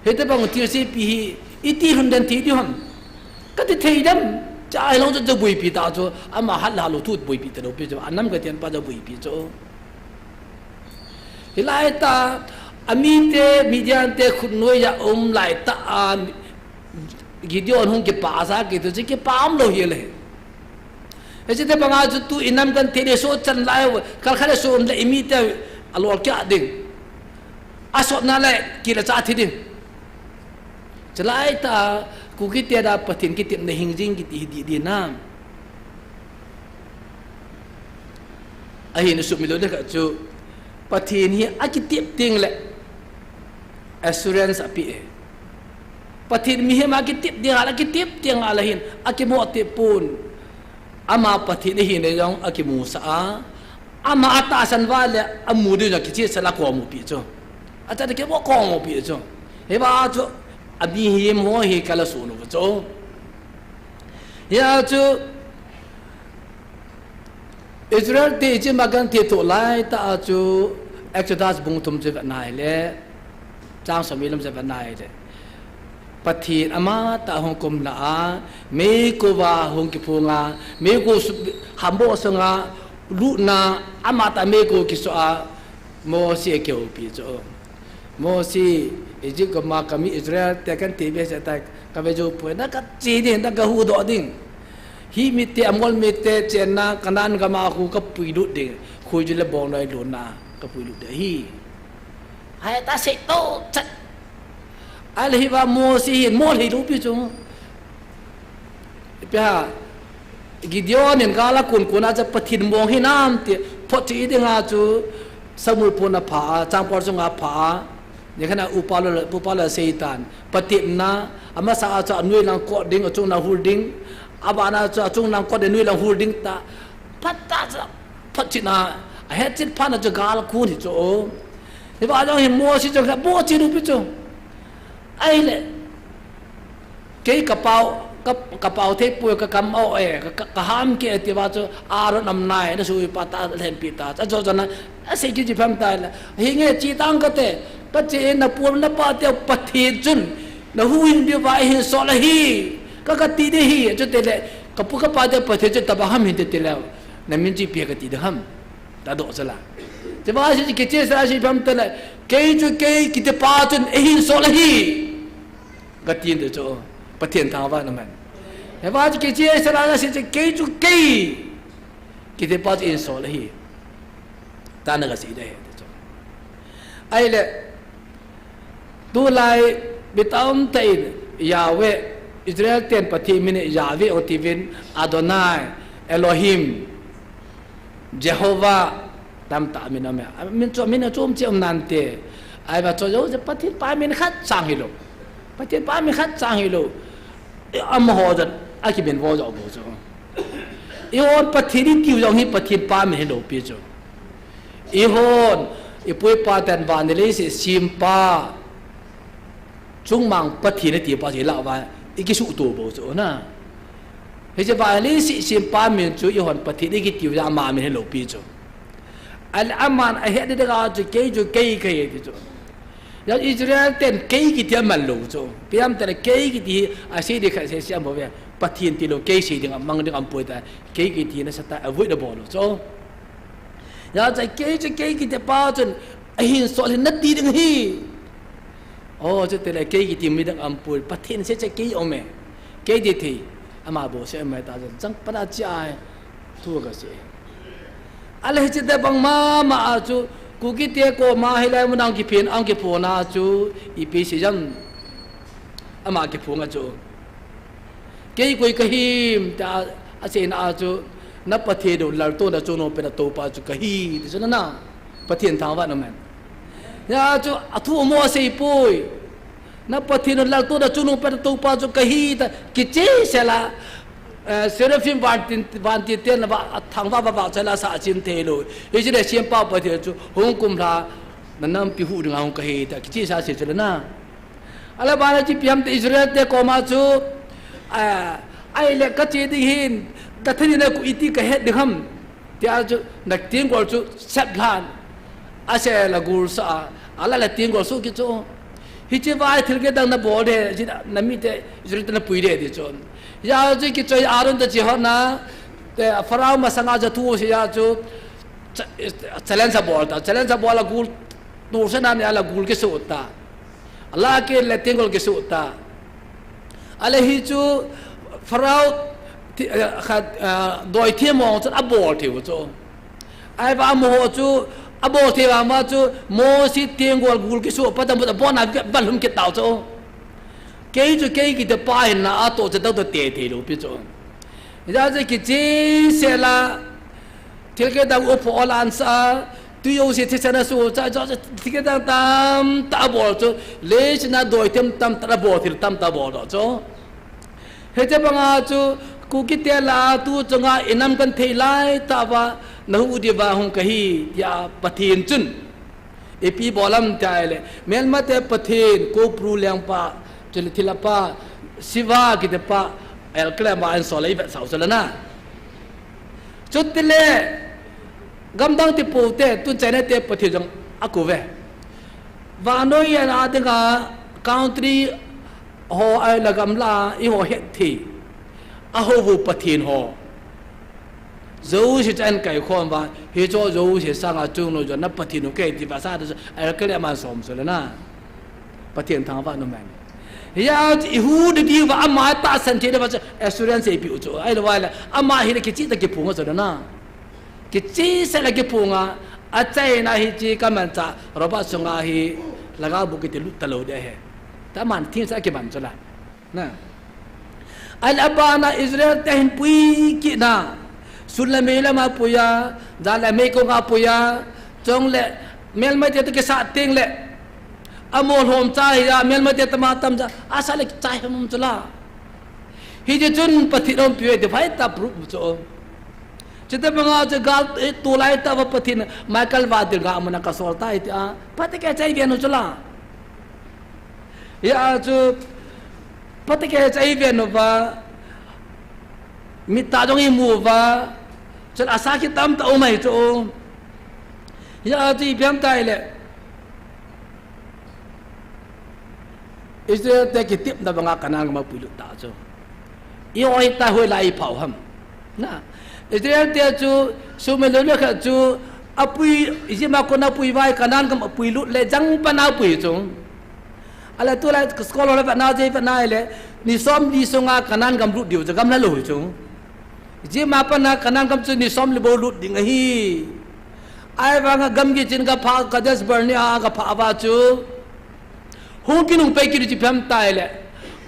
Hiti bang thilse pi hi, iti lhun den thei diu ham. Kati thei dem. Cha ai long chu, chu buipi ta chu, ama hat la lo thu buipi ta lo pi chu, anam ka tian pa chu buipi chu. Hilai ta, amite, Midian te khut noiya um lai ta a, Gideon hung kipa sa kiti chu, kipa um lo hi le. Hiche te banga chu tu inam kan thei le so chan lai, kal khat le so um le imi te alol kya ding. Asot na le kila cha thi ding. Chalai ta, Kuki te da Pathen kitepna hing jing kiti hi di di na. Ahin sumil lou le kha chu, Pathen hi akitep ding le assurance ape e. Pathen mihem akitep ding a la, akitep ding a la hin, akimo te pon. Ama Pathen ahi le jong akimusah a. Ama atahsan va le amu ding jong kichesel a komu pi chu. Acha de kimo komu pi chu. Hiva chu, ami hi mo hi kala sunu chu. Hia chu, Israel te Egypt a kan thei thou lai ta a chu Exodus bung thum chu vet nai le, chang som ni lam chu vet nai le. Pathen ama ta hung kum la a, meikova hung kiphong a, meikova hambo sunga, lutna ama ta meikova kiso a, Mose akihoupi chu. Mose, Egypt gam a kami Israel te kan thei be se ta, kave jou poi na kache ding, na kahuhdoh ding. Hi mite, Amor mite chenna Canaan gam a khu kapuilut ding. Khu chu le bong noi lutna kapuilut ding ahi. Hai ta sei to chat. Ahile hiva Mose hin mo lhei lou pi chu. Ipi ham, Gideon in gal akon kon a chu Pathen mong hinam ti photchet ding a chu Samuel pon a pha a, chang por chunga pha a, ni khat a upa lou, upa lou a seitan. Pathen na, amasa a chu anoi lang kot ding, achung lang hul ding, abana chu achung lang kot ding, anoi lang hul ding ta. Phat ta chu, photchet na, ahetchet phat na chu gal akon hi chu. Hiva jong hi Mose chu kha bo chi lou pi chu. Ahile, Kei kapao, ka, kapao thei poi, ka kam o e, ka, ka, kaham ke ti va chu Aaron am nai, na sui pa ta lhen pi ta. Ajo jana, asei kiji pham ta la. Hinge chi tang kate, kache na pu na pa te Pathen chun, na huhhing diu va hin sol ahi, ka, kati ding ahi, chutile, kapu kapa te Pathen chun tabang ham hin tile, na min chi pi kati ding ham. Ta doh sala. Te va si kiche sa si pham tile, kei chu kei kiti pa chun eihin sol ahi. Katin te chu, Pathen thangvah na man. Hiva chu kiche sala na si chu kei chu kei. kiti pa chu insol ahi. Tana kasei ding ahi ti chu. Ahile, tulai mi tamtah in Yahweh, Israel ten Pathen min Yahweh atiuvin, Adonai, Elohim, Jehovah, tamtah min aume. Min chu, min achom cheh um nante. Ahivang chu, Pathen pa min khat chang hilou. Pathen pa min khat chang hilou. Amaho jong akiminvo jou bou chu. Eihon Pathen itiu jong hi Pathen pa min hilou pi chu. Eihon, ipu ipa ten van le leiset sempa, chungmang Pathen iti pa chu ilah uva, ikisuhto bou chu na. Hiche van le leiset sempa min chu eihon Pathen ikitiu jong ama min hilou pi chu. Ahile aman ahet ding a chu kei chu kei kahi ti chu. Hijeh a Israel ten kei kiti aman lou chu. Ipi ham itile kei kiti hi asei ding khat seh seh aum uve. Pathen tilou kei sei ding amang ding aumpoi tia. Kei kiti nasatah a avoid abol u chu. Hijeh a kei chu kei kiti pa chun ahinsol hin nati ding ahi. O, chutile kei kiti midang aumpoi. Pathen seh seh kei aume. Kei ti thei. Ama bou seh aume ta chun. Chang pat a chia ahi. Thu kasei. Ahile hiche tobang mama a chu, Kuki te koma hilai mun a hung kiphin, hung kiphong a chu, ipi sei ham. Ama kiphong a chu. Kei koi kahim, tia, aseina a chu, na Pathen u laltohna chungnung pena toupa chu kahi, ti chu na na. Pathen thangvah in um hen. Hijeh a chu, athu mo asei poi. Na Pathen u laltohna chungnung pena toupa chu kahi tia kicheh sel a, eh, seraphim vantil, vantil ten va, athangvah vah vah cheh a sa achim thei lou. Hiche le sempa Pathen chu hung kumlha, na nampi huhding a hung kahi tia kicheh sel a sei chu le na. Ahile bana chu ipi ham itile Israel te koma chu, eh, ahile kache ding hin, ka thaneina khu iti kahet ding ham. Tia chu, na tenggol chu sep lhan. Asel a gul sah a, ala le tenggol suh kit chu. Hiche vai thil kidang nabol ding, hiche na mite, Israel te napui ding ti chu. Hijeh a chu kichoi Aaron toh Hur na, te Pharaoh masanga chu thu asei a chu, cha-, challenge abol ta, challenge abol a gul, nurse na ni ala gul kisuh ta. Ala kile tenggol kisuh ta. Ahile hichu Pharaoh thi-, eh, khat, eh, doi thim mong chun abol thei u chu. Ahivang amaho chu abol thei vang uva chu Mose tenggol gul kisuh pa tam abol na va lhum kit tau chu. Kei chu kei kiti pa hinna a toh chu tao toh te thei lou pi chu. Hijeh a chu kicheh sel a, thil kidang u pho ol an sa, tui jouse thisan asuh cha, cha, cha, thil kidang tamtah abol chu, leiset a doi thim tamtah abol, thil tamtah abol doh chu. Hiche banga chu, Kuki te lah a tu chunga inam kan thei lai tah uva, nahuh diuva hung kahi, tia Pathen chun. Ipi bol ham itile, melmate Pathen, Kopru lengpa, chule thilha pa, Shiva kiti pa, El Klema insol a ivetsah u chu le na. Chutile, gamdang ti pou te, tun China te Pathen jong akou ve. Vannoi a dinga country ho ahile gamla, eiho het thei. Ahou u Pathen ho. Jouse chu ahin kaikhom uva, hichu jouse sanga chungnung jong na Pathen u kahi ti va sa, ahile kale aman som chu le na. Pathen thangvah in um hen. Hijeh a chu ihuh ding diuva ama tahsan thei diuva chu assurance eipeh u chu. Ahilou le, ama hile kicheh tah a kiphong a chu le na. Kicheh sel a kiphong a, achaina hiche kamanchah, Robert sunga hi, lhagao bu kiti lut talou ding ahi. Tia aman thengse a kiman chu la. Na. Ahile abana Israel te ahin pui kit na. Sun le mei lama apui a, jan le meikong a apui a, chule melmate toh kisah teng le. Amolhom cha hi a, melmate tama tam cha, asah le kichai ham um chu la. Hiti chun Pathen aumpi uve ti phai tah proof chu. Chuti banga chu gal, eh, tulai tah uva Pathen, Michael Vadil ga mun a kasol tai tia, phatah a chai ven u chu la. Hijeh a chu, phatah a chai ven uva, mit tah jong imu uva, chule asah kitam tah um ahi chu. Hijeh a chu ipi ham itile, Israel te kitepna banga Canaan gam a puilut ta chu. Eiho hita hoilai ipha u ham. Na. Israel te chu, sum le loi khat chu, apui, Egypt a kona apui uva, Canaan gam a puilut le, jangpan a apui chu. Ahile tulai scholar ho le vetna, je vetna le, ni som ni sunga Canaan gam lut diu chu gam la lou chu. Jeh ma pana Canaan gam chu ni som le bou lut ding ahi. Ahivanga gamgi chin kaphah Kadesh Barnea a kaphah uva chu. Hung kinung pai kit u chu ipi ham itile.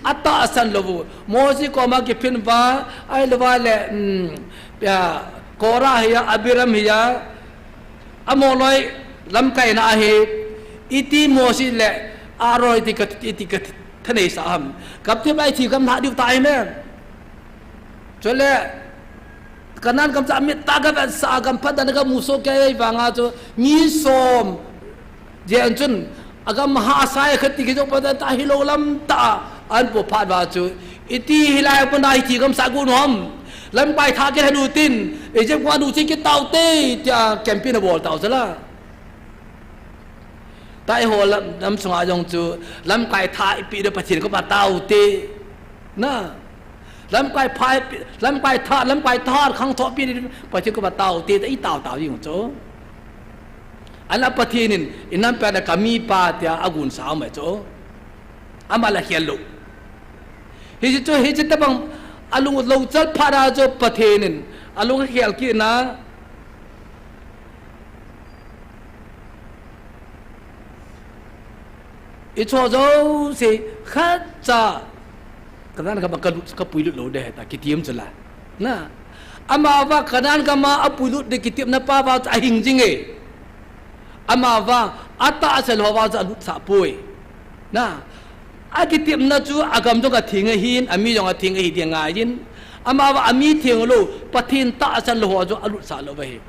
Atahsan lou u. Mosi koma kiphin uva, ahilou vale, um, ya, Korah hiya, Abiram hiya. Amoloi lamkaina ahi. Iti Mosi le Aaron iti ka, iti ka thanei sa ham. Kapti bai thi gam lha diu tai me. Chule, Canaan gam chu amit tah a gavetsah a gam phatah a gamu soh kei vanga chu mi som. Jeh chun, agam hahsa e khat ti kijo phatah a hilou lam tah a, ahin po phat uva chu. Iti hilai a pana hithi gam sa gu nom. Lamkai thah kit hen u tin, Egypt gam a nu chi kit taute, tia campaign abol tau chu la. Tah eiho lam, lam sunga jong chu, lamkai thah ipi ding Pathen koma taute. Na. Lamkai pha ipi, lamkai thah, lamkai thah khangthah ipi ding Pathen koma taute, ta i tau tau jing chu. Ahinla Pathen in, inam pen a kamipa tia agunsa um e chu. Ama la khel lou. Hiche chu, hiche tabang alung lou chal phat a chu Pathen in, alung khel kit na. I cho jouse khatcha Canaan gam a ka lut, ka puilut lou ding ahi ta, kitim chu la. Na. Amavang Canaan gam a apuilut ding kitepna pa vang chu ahing jing e. Amavang atahsan lou vang chu alutsah poi. Na. Akitepna chu agam jong atheng ahin, ami jong atheng ahi ding angaiyin. Amavang ami theng lou, Pathen tahsan lou ho chu alutsah lou ahi.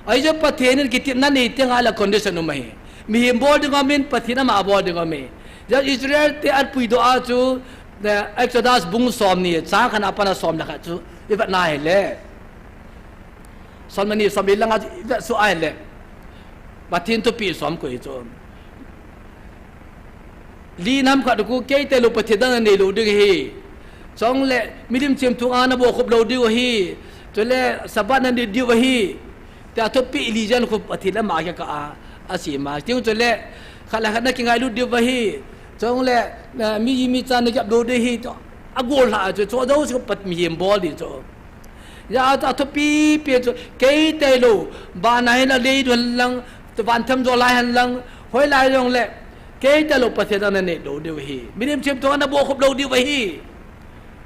Ahi chu Pathen in kitepna nei teng le condition um ahi. Mihem bol ding um in, Pathen ama bol ding um ahi. Jeh Israel te apuidoh a chu, eh, Exodus bung somni, chang khat a pat a som le khat chu, i vet na hile. Som le ni, som le li lang a chu i vet suh a hile. Pathen thupeh som koi chu. Li nam khat khu kei tailou Pathen dang nanei lou ding ahi. Chule milim chemthu a nabolkhup lou diu ahi. Chule Sabbath nanit diu ahi. Tia thupeh li jen khu Pathen le ama kikah a, asei ma. Tichun chule khat le khat nakingailut diu ahi. Chule, eh, mi ji mi cha nagep lou diu ahi. Agol lha chu, chu jouse Pat mihem bol ding chu. Hijeh a chu athupi pi chu, kei tailou, van a hin lang, lei a hin lang, van themjol a hin lang, hoilai jongle, kei tailou Pathen dang nanei lou diu ahi. Milim chemthu a nabolkhup lou diu ahi.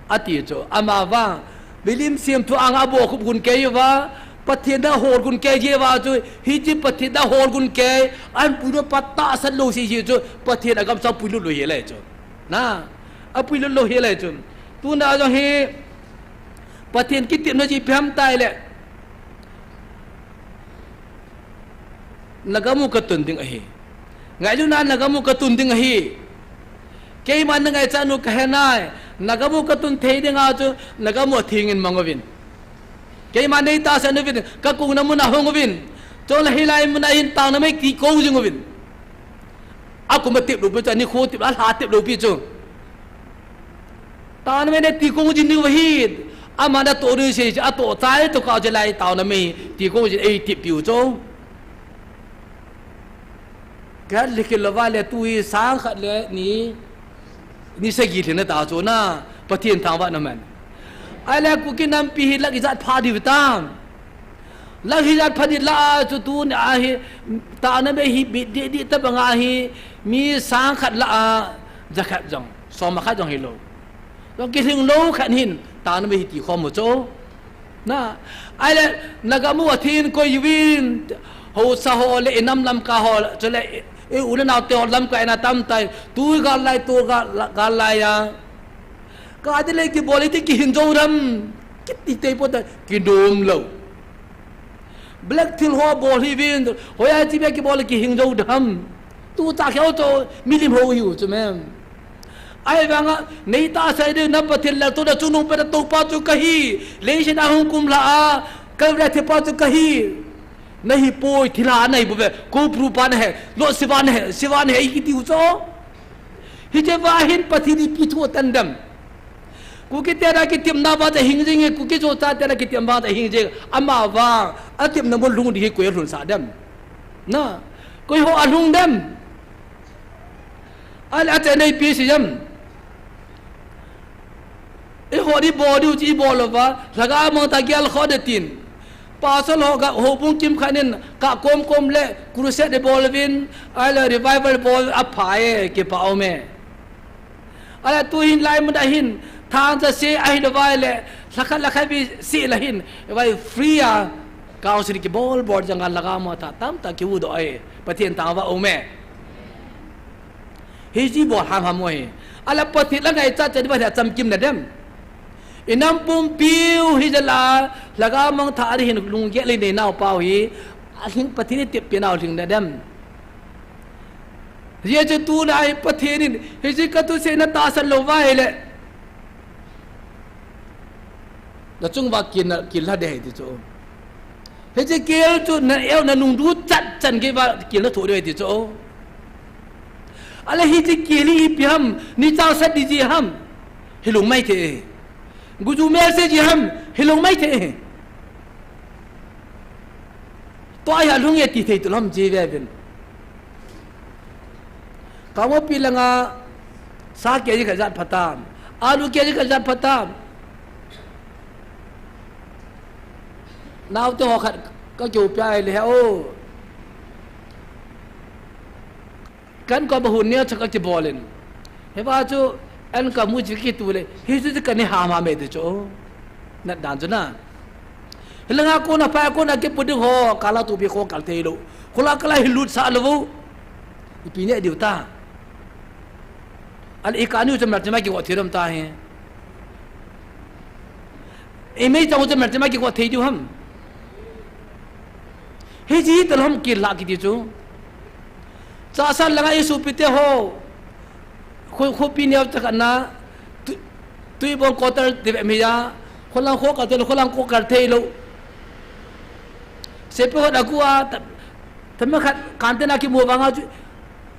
Ati chu, amavang, milim chemthu a nga bolkhup gun kei uva, Pathen dang hol gun kei jeh uva chu, hiche Pathen dang hol gun kei, ahin puilut pa tahsan lou sese chu, Pathen agam chu apuilut lou hel e chu. Na, apuilut lou hel e chu. Tuna jong hi, Pathen kitepna chu ipi ham itile. Nagam u katun ding ahi. Ngailutna nagam u katun ding ahi. Keiman nangaichat u kahe nai. Nagam u katun thei ding a chu nagam u atheng in mang uvin. Keiman neitahsan uvin. Kakona mun a hung uvin. Chule hilai mun a hin taona mei ti kou jing uvin. Akum atep lou pi chu, anikho tep, alha tep lou pi chu. Taona mei nati kou jing diu ahi. Ama natoh diu sei, atoh chai toh kah chu lai taona mei ti kou jing, eitep piu chu. Khat le kilo va le tu hi sang khat le ni, ni sagi lhin na ta chu na, Pathen thangvah na man. Ahile Kuki nampi hi lak ijat pha diu tam. Lak ijat pha di la a chu tuni a hi, taona mei hi bit di di tabang a hi, mi sang khat la a, jakhat jong, som khat jong hilou. Jong kilhing lou khat hin, taona mei hi ti khom u chu. Na, ahile, nagam u atheng koi uvin, haosa ho le, inam Lamka ho, chule, i u le nao te ho Lamka in atam tai, tu gal lai, tu gal, gal lai a. Ka di le kibol ti kihing jou dem, kiti tei po ta, kinom lou. Black thil ho bol hi uvin, hoiya chi beh kibol kihing jou dem. Tu cha kheu chu, milim ho hi u chu mem. Ahivanga, neitahsan ding na Pathen laltoh na chungnung pen a toupa chu kahi, leiset a hung kumlha a, Calvary a thipa chu kahi. Nahi poi, thilha nahi bou ve, Koubru pa nahi, Lord Shiva nahi, Shiva nahi, kiti u chu. Hiche va hin Pathen ipi thu atan dem. Kuki te da kitepna va ta hing jing e, Kuki Zo cha te da kitepna va ta hing jing. Ama va, atepna mun lhung ding hi koi alhun sah dem. Na, koi ho alhung dem. Ahile achaina ipi sei em. Eiho ibol diu chu ibol louva, lhagao mangthah gel khoh ding tin. Pastor ho ga, houbung kimkhat in, ka komkom le crusade ibol uvin, ahile revival bol apha e, kipa um e. Ahile tuhin laimun a hin, thangcha se ahilouva ahile, lhakhat lhakhat vei se la hin, vai free a, counseling kibol bol jong a lhagao mangthah tamtah kihuhdoh e, Pathen thangvah um e. Hiche bol ham ham u hi. Ahile Pathen la ngaichat chan va hi achamkim na dem. Inam pumpiu hi jal a, lhagao mangthah a hin lunggel inei nau pau hi, alhing Pathen itep pi nau lhing na dem. Hijeh chun tuna hi Pathen in, hiche ka thusei na tahsan louva ahile. Na chung uva kil na, kil lha ding ahi ti chu. Hiche kil chu na eu na nung du chat chan gei uva kil na thoh ding ahi ti chu. Ahile hiche kil hi ipi ham, ni chang sat ding ji ham. Hilou maithei. Guju mel se ji ham, hilou maithei. Tua hi alhung e ti thei tu lam ji ve vin. Kamo pi langa sa kg khat jat phatam. Alu kg khat jat phatam. Naote ho khat ka keu pia le he o. Kan ko ba hun neo cha ka kibol in. Hiva chu an ka mu ji kitu le. Hichu ka ni ham ham e ti chu. Nat dan chu na. Hilanga kona pa kona kipu ding ho, kala tupi kho kal thei lou. Khola kala hi lut sa lou. Ipi neh diu ta. Ahile i kani u chu mel chima kigo thei dom ta hi. I mei chang u chu mel chima kigo thei diu ham. Hiche tal ham kil lha kiti chu. Chahsa langa i sopi te ho. Khu, khopi neo cha kana. Tu, Tuibong quarter ti ve mi ya. Kholang kho kal thei lou, kholang kho kal thei lou. Sepi ho da ku a, ta, tama khat kan te na kimu vanga chu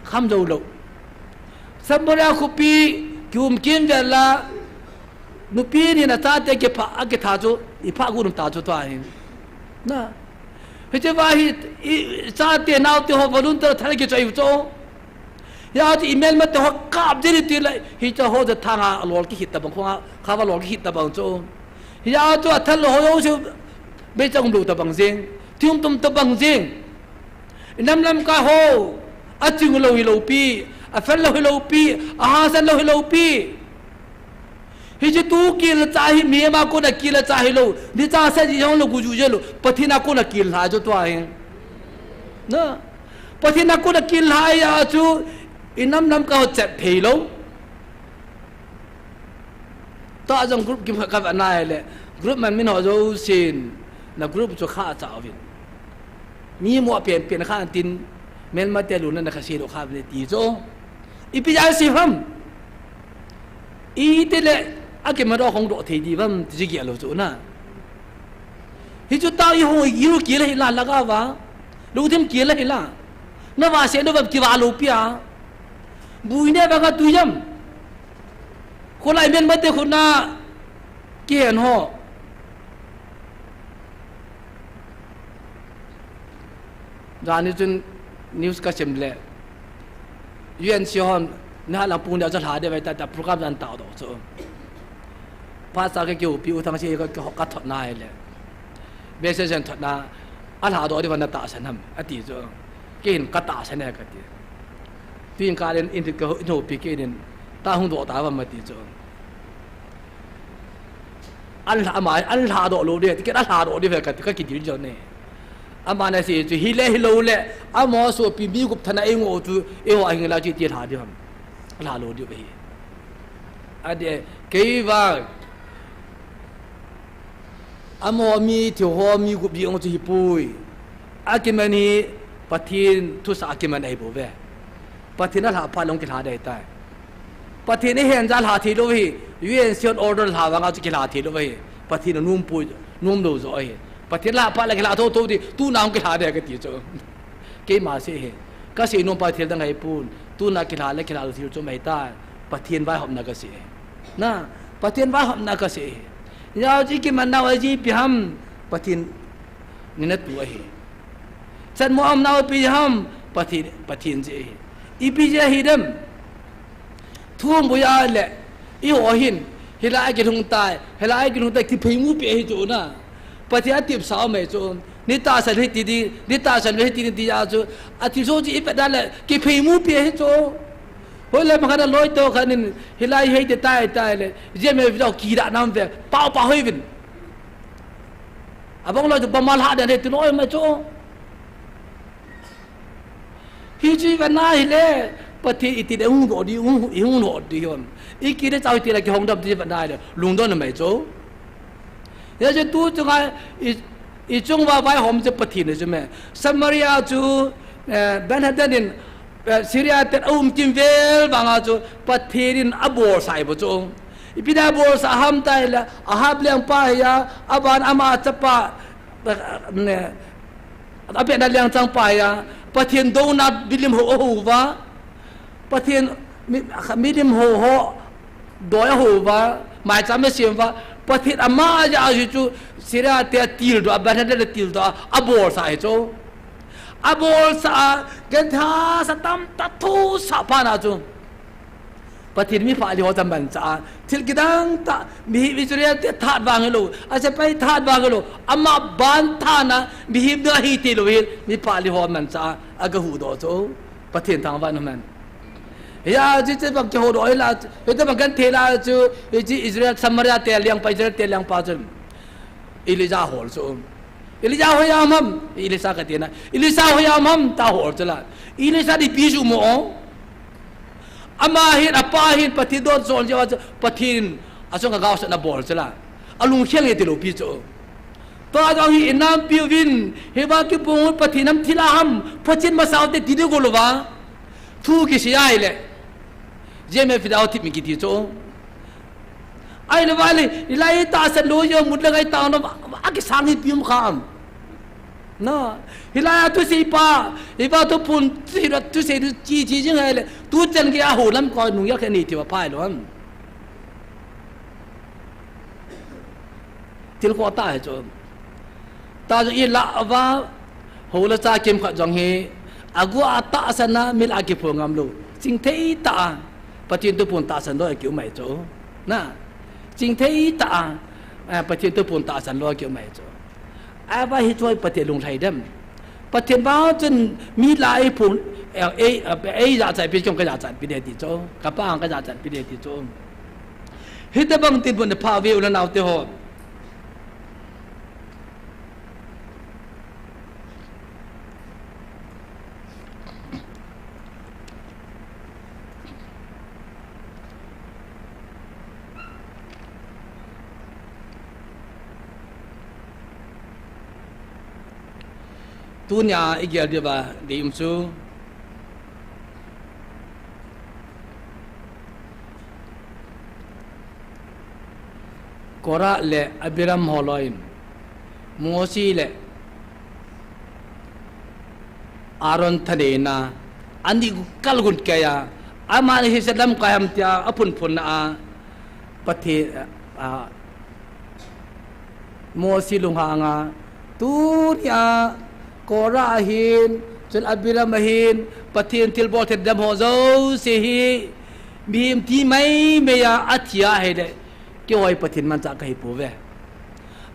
kham jou lou. Sambora khopi kium kim vel la, nupi ni na chate kipha, akitha chu, ipha gu num ta chu tua hin. Na. Hiche va hi, i, chate naote ho volunteer thal kichoi u chu. Hia chu i melmate ho kap jeng in ti le, hiche ho chu thanga lol kihit tabang khonga, kha va lol kihit tabang chu. Hia chu athal lou ho jouse, beichang um lou tabang jeng, thing tum tabang jeng. I nam lamkai ho, aching lou hilou pi, afel lou hilou pi, ahahsat lou hilou pi. Hiche tu kil cha hi, mi ama kona kil cha hilou, ni cha sa ji jong lou, gu ju je lou, Pathen a kona kil lha chu tua hi. Na, Pathen a kona kil lha a chu, i nam lamkai ho chet thei lou. Tua jong group kim kha ka va nai le, group man min ho jousen, na group chu kha cha uvin. Mi mo pen pen kha tin, melmate lungna na kha sei lou kha ve ti chu. Ipi ja si ham. Iti le, akiman doh hong doh thei di ham, ti ji gel lou chu na. Hichu ta i hong i giu kila hi la lhagao va. Lungthim kila hi la. Na va se no va kiva lou pi a. Bui ne va ka tu jam. Kholai melmate khu na kihen ho. Jani chun news ka sim le. U N C hon, na hala pung dia cha lha de vai ta, ta program jan ta do chu. Pastor ke kiu pi u thang si ka, ka, ka thot na le. Message jan thot na, a lha do di va na tahsan ham, ati chu. Kei hin ka tahsan e kati. Tuin ka len in ka ho, in hopi kei nin, ta hung do ta va ma ti chu. An lha, ama, an lha doh lou di, ti kei a lha doh di ve ka, ka kidil jo ne. Ama na sei chu, hi le hi lou le, amaho sopi mi gup thana i ngo chu, eiho a hing la chu ti lha di ham. Lha lou di ve hi. Ade, kei va, amaho mi, thiu ho mi gup di ong chu hi pui. Akiman hi, Pathen thusa akiman ahi bou ve. Pathen a lha pha long kilha dei tai. Pathen i hen ja lha thei lou hi, U N C hon order lha vanga chu kilha thei lou hi. Pathen a nom pui, nom lou jo hi. Pathen lha pha la kilha tho tho di, tuna hung kilha dei ka ti chu. Keima sei hi. Ka sei nom pa thil dang ahi pon, tuna kilha le kilha lou thil chu mai tai. Pathen vaihopna ka sei hi. Na, Pathen vaihopna ka sei hi. Yau ji kiman nau a ji pi ham, Pathen ni na tu ahi. Chan mo am nau pi ham, Pathen, Pathen ji ahi. Ipi ji ahi dem. Thum buya le, i ho hin, Hilai a kilhung tai, hilai a kilhung tai, kipheimu pi ahi chu na. Pathen a tipsa um ahi chu. Ni tahsan hiti di, ni tahsan hiti di tia chu. Athi so chu i vet dan le, kipheimu pi ahi chu. Hoilai ma khat a loi to khat in, hilai hei te tai tai le, jia me video kida nam ve, pau pau hoi vin. Abang loi chu bama lha den he tu loi ma chu. Hichu i vet na hile, Pathen iti le hung doh di, hung, hung doh di hon. I kile chau iti le kihong dam ti i vet na hile, lungdon mai chu. Hijeh chun tu chunga i, i chung uva vaihom chu Pathen chu me. Samaria chu, eh, Ben-hadad in, eh, Syria ten aum kim vel vanga chu Pathen in abolsah ahi bou chu. Ipi dia abolsah ham tile, Ahab lengpa hi a, aban ama chapa, eh, ne, Abena lengchang pa hi a, Pathen douna milim ho ahou uva, Pathen mi, milim ho ho doi ahou uva, maicham asem uva, Pathen ama a jeh a chu Syria te tildoh a, Ben-hadad tildoh a, abolsah ahi chu. Abolsah a, genthei sa tamtah thusah phat na chu. Pathen mi pha li ho chu amanchah a, thil kidang tah, mihem Israel te that vang hilou, asepai that vang hilou, ama ban thana, mihem ding ahi tilou hel, mi pha li ho amanchah a, aga huhdoh chu, Pathen thangvah in um hen. Hia, hiche bang kihuhdoh hila, hiche bang genthei la chu, hiche Israel, Samaria te lengpa, Israel te lengpa chu, Elijah hol chu. Elijah hoiya um ham, Elisha kati na. Elisha hoiya um ham, ta hol chu la. Elisha di pi chu mo. Ama hin, apa hin, Pathen don son jeh a chu, Pathen, achung a gaosapna bol chu la. Alungkhel nge tilou pi chu. Tua jong hi inampi uvin, hiva kibang u Pathen nam thil a ham, Pathen masang te ti ding go lou va. Thu kisei ahile. Jia me video thip mi kiti chu. Ahile vale, hilai tahsan lou jong mut le ngai tang nom, akisang hi pi um kha am. Na, hilai a thusei pa, hiva thuphon, thusei, thusei, chi, chi jing ahile, tu chan gei a hou lam koi nung ya khe ni ti va phai lou am. Thil khoh tah hi chu. Tah chu i lah uva, hou le cha kimkhat jong hi, agu a tahsan a, mi lah a kiphong ngam lou. Chingthei tah a, Pathen thuphon tahsan lou a kium ahi chu. Na, chingthei tah a, eh, Pathen thuphon tahsan lou a kium ahi chu. Ahivang hichu hi Pathen lunglhai dem. Pathen vang chun mi lah a eiphon, eh, ei, eh, eijachatpi, keiman kajachatpi ding ti chu. Kapa ang kajachatpi ding ti chu. Hitobang dinmun a pha uve u le nao te ho. Tunia i gel diuva dei um chu. Korah le Abiram ho loi in, Mosi le Aaron thaneina, ani kal gun kei a, amani hiche lamkai ham tia aphunphun na a, Pathen, a, Mosi lunghang a, tunia Korah ahin, chule Abiram ahin, Pathen thilbol thei dem ho jouse hi, mihem thi maimai a, athi a ahile, keiho hi Pathen manchah kahi pouve.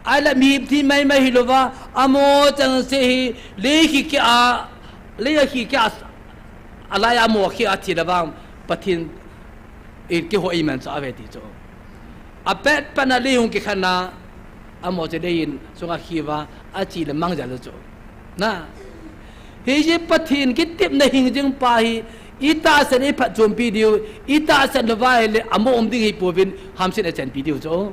Ahile mihem thi maimai hilouva, amaho chengse hi, lei khikeh a, lei a khikeh a, alai a amaho khikeh a thi le vang, Pathen in keiho eimanchah uve ti chu. Apet pet na lei hung kikhen na, amaho chu lei in sunga khi uva, achi le mang jal chu. Na. Hiche Pathen kitepna hing jing pa hi, i tahsan i phatchompi diu, i tahsan louva ahile, amaho um ding hi pouvin, hamsetna chanpi diu chu.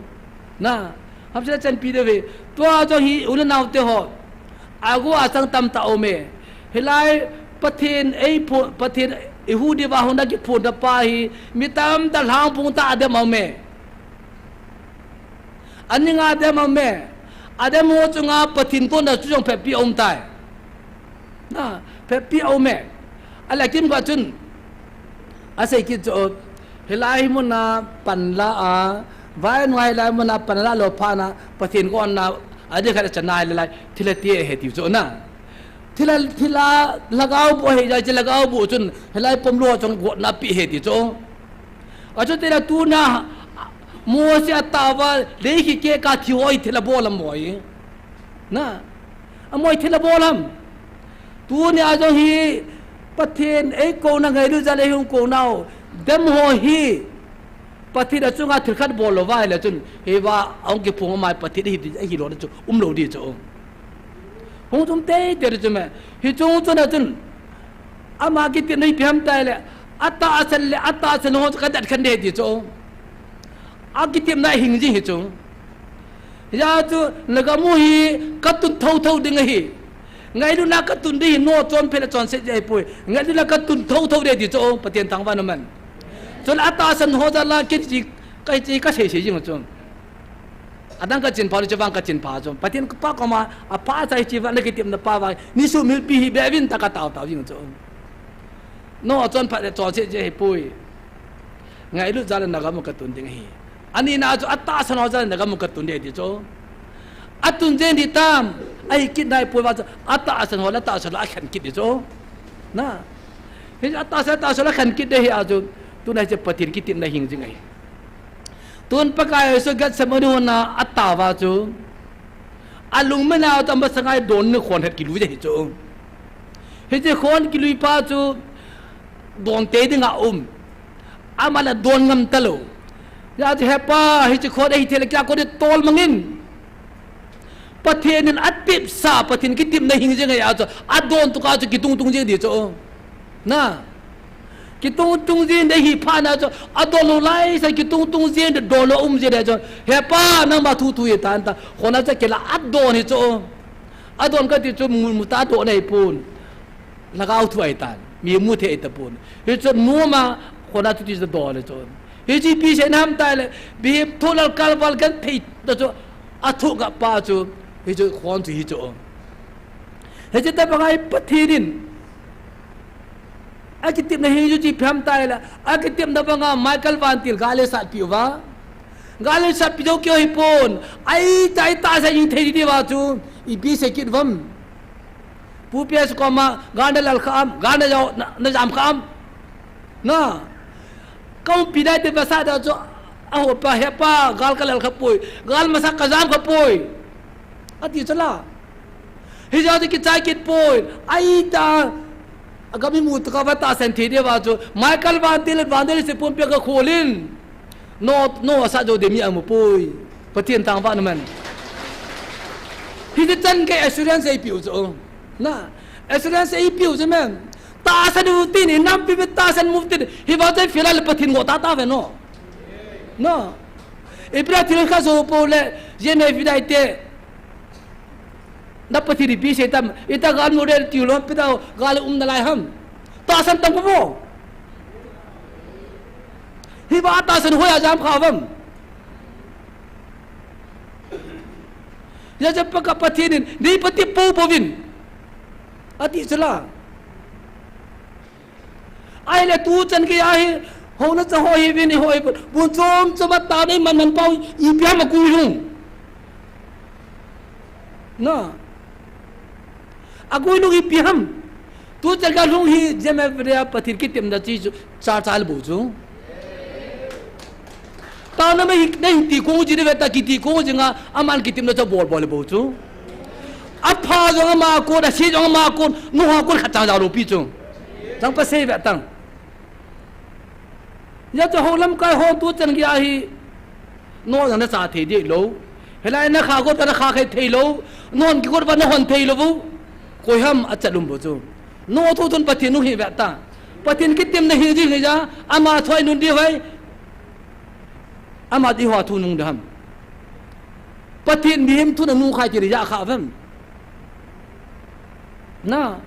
Na. Hamsetna chanpi diu ve. Tua jong hi, u le nao te ho. Agu a chang tamtah aume. Hilai Pathen eiphon, Pathen eihuh diuva hung na kiphon na pa hi, mi tamtah lhangphong tah a dem aume. Aning a dem aume. Adem ho chunga Pathen kona chu jong phatpi aum tai. Na, phatpi aume. Ahile kimkhat chun, asei kit chu, hilai muna panla a, vainu a hilai muna panla lou phat na, Pathen kona, adih khat a chan a hilai, thilha ti ahi tiu chu na. Thilha, thilha lhagao boh ahi jeh chun lhagao boh chun, hilai pom lou chun gotna pi ahi ti chu. Achuti le tuna, Mose atah uva, leiset keh a thi ho hi thil abol ham? Amoi. Na. Amoi thil abol ham? Tunia jong hi Pathen eikouna ngailut jal a eihung kou nau. Dem ho hi Pathen achunga thil khat bol lou uva ahile chun, hiva ahung kiphong amai Pathen ahi, ahi lona chu umlou ding chu. Hung chu um teitei ding chu me. Hiche chunga chun, ama kitepna hi ipi ham itile, atahsan le atahsan ho chu kadat khen ding ahi ti chu. Akitepna hing jing hi chu. Hijeh chun, nagam u hi katun thotho ding ahi. Ngailutna katun ding hi, noah chonphat le chonset jeh ahipoi. Ngailutna katun thotho ding ahi ti chu, Pathen thangvah in umhen. Chule atahsan ho jal a kei chu, kei chu kasei sei jing chu. Adang kachin pha lou, chuvang kachin pha chu. Pathen pa koma, apha chai hiche vang, nakitepna pa vang, ni sumil pi hi beh uvin tia katao tao jing chu. Noah chonphat le chonset jeh ahipoi. Ngailut jal a nagam u katun ding ahi. Anina chu atahsan ho jal a nagam u katun ding ahi ti chu. Atun jeng ding tam, ahi kit naipoi vang chu, atahsan ho le atahsan ho akhen kit ding chu. Na. Hi atahsan, atahsan ho akhen kit ding ahi a chu, tuna hiche Pathen kitepna hing jing ahi. Tun Pakai Jesu Gethsemane hon a atao uva chu, alungmang a chu amasanga hi don in khon het kilui ahi chu. Hiche khon kilui pa chu don tei dinga um. Aman adon ngam talou. Hijeh chun, He Pa, hiche khon ahi thei le keiya kon in tolmang in. Pathen in atepsa, Pathen kitepna hing jing ahi a chu, adon tuka chu kitung tung jing ding chu. Na. Kitung tung jing ding ahi phat na chu, adon lou laisang kitung tung jing ding, don lou um jing ding chu. He Pa, nangma thu thu hitan tia, khon a chu akila adon hi chu. Adon kati chu mu, mu tah a don ahipon. Lhagao thu ahitan. Mi mu thei ahitapon. Hichu noma khon a chuti chu adon hi chu. Hichu ipi seina ham itile, mihem thoh lal kalval genthei ta chu athoh ngah pa chu. Hichu khon chu hi chu. Hiche tobang a hi Pathen in akitepna hing chu ipi ham itile, akitepna banga Michael vantil gal eisatpeh uva. Gal eisatpeh jou keu hipon. Ahi, ahi tahsa hing thei ding uva chu. Ipi sei kit uvam? Pu P S koma, gal nalal kha am, gal najam, na, najam kha am. Na. Kaumpi dai te vasa da chu, aho pa, He Pa, gal kalal kha poi, gal masa kajam kha poi. Ati chu la. Hijeh chun kichai kit poi. Ahi ta. Agam imu tuka va tahsan thei ding uva chu. Michael vantil, vantil se pumpi a gakhol in. No, no, asat jou ding mi amu poi. Pathen thangvah in umhen. Hiche chan gei assurance eipeh u chu. Na, assurance eipeh u chu men. Tahsan u tin, inampi mi tahsan u tin. Hiva chu ipi le Pathen ngol tata ve no. No. Ipi le thil khat jou pou le, J M F dai te. Na Pathen ipi sei tam, ita gal mu ding tiu lou, pi ta gal um nalai ham. Tahsan tam ko bo. Hiva tahsan hoiya jam kha uvam? Hijeh chun Pakai Pathen in, nei patep poupou vin. Ati chu la. Ahile tuchan geiya hi, houna cha ho hi vin, i ho hi vin. Bun chom chom a tao nei man man pau, ipi ham agui lhung. Na. Agui lhung ipi ham. Tuchan geiya lhung hi, J M F dei a Pathen kitepna chu, cha cha le bou chu. Taona mei, nei ti kong jing ve ta kiti kong jing a, aman kitepna chu bol bol le bou chu. Apha jong ama kon, ase jong ama kon, nungah kon khat cha jao lou pi chu. Chang pa sei ve tang. Hijeh chun hou lamkai ho tuchan geiya hi, no jong na cha thei ding lou. Hilai na kha got va na kha khai thei lou. Na hon kigot va na hon thei lou. Koi ham achat um bou chu. No thu chun Pathen nung hi ve ta. Pathen kitepna hi jing hi ja, ama thoi nun ding vai. Ama ti ho thu nung ding ham. Pathen mihem thu na nung khai ti ri ja kha vam. Na.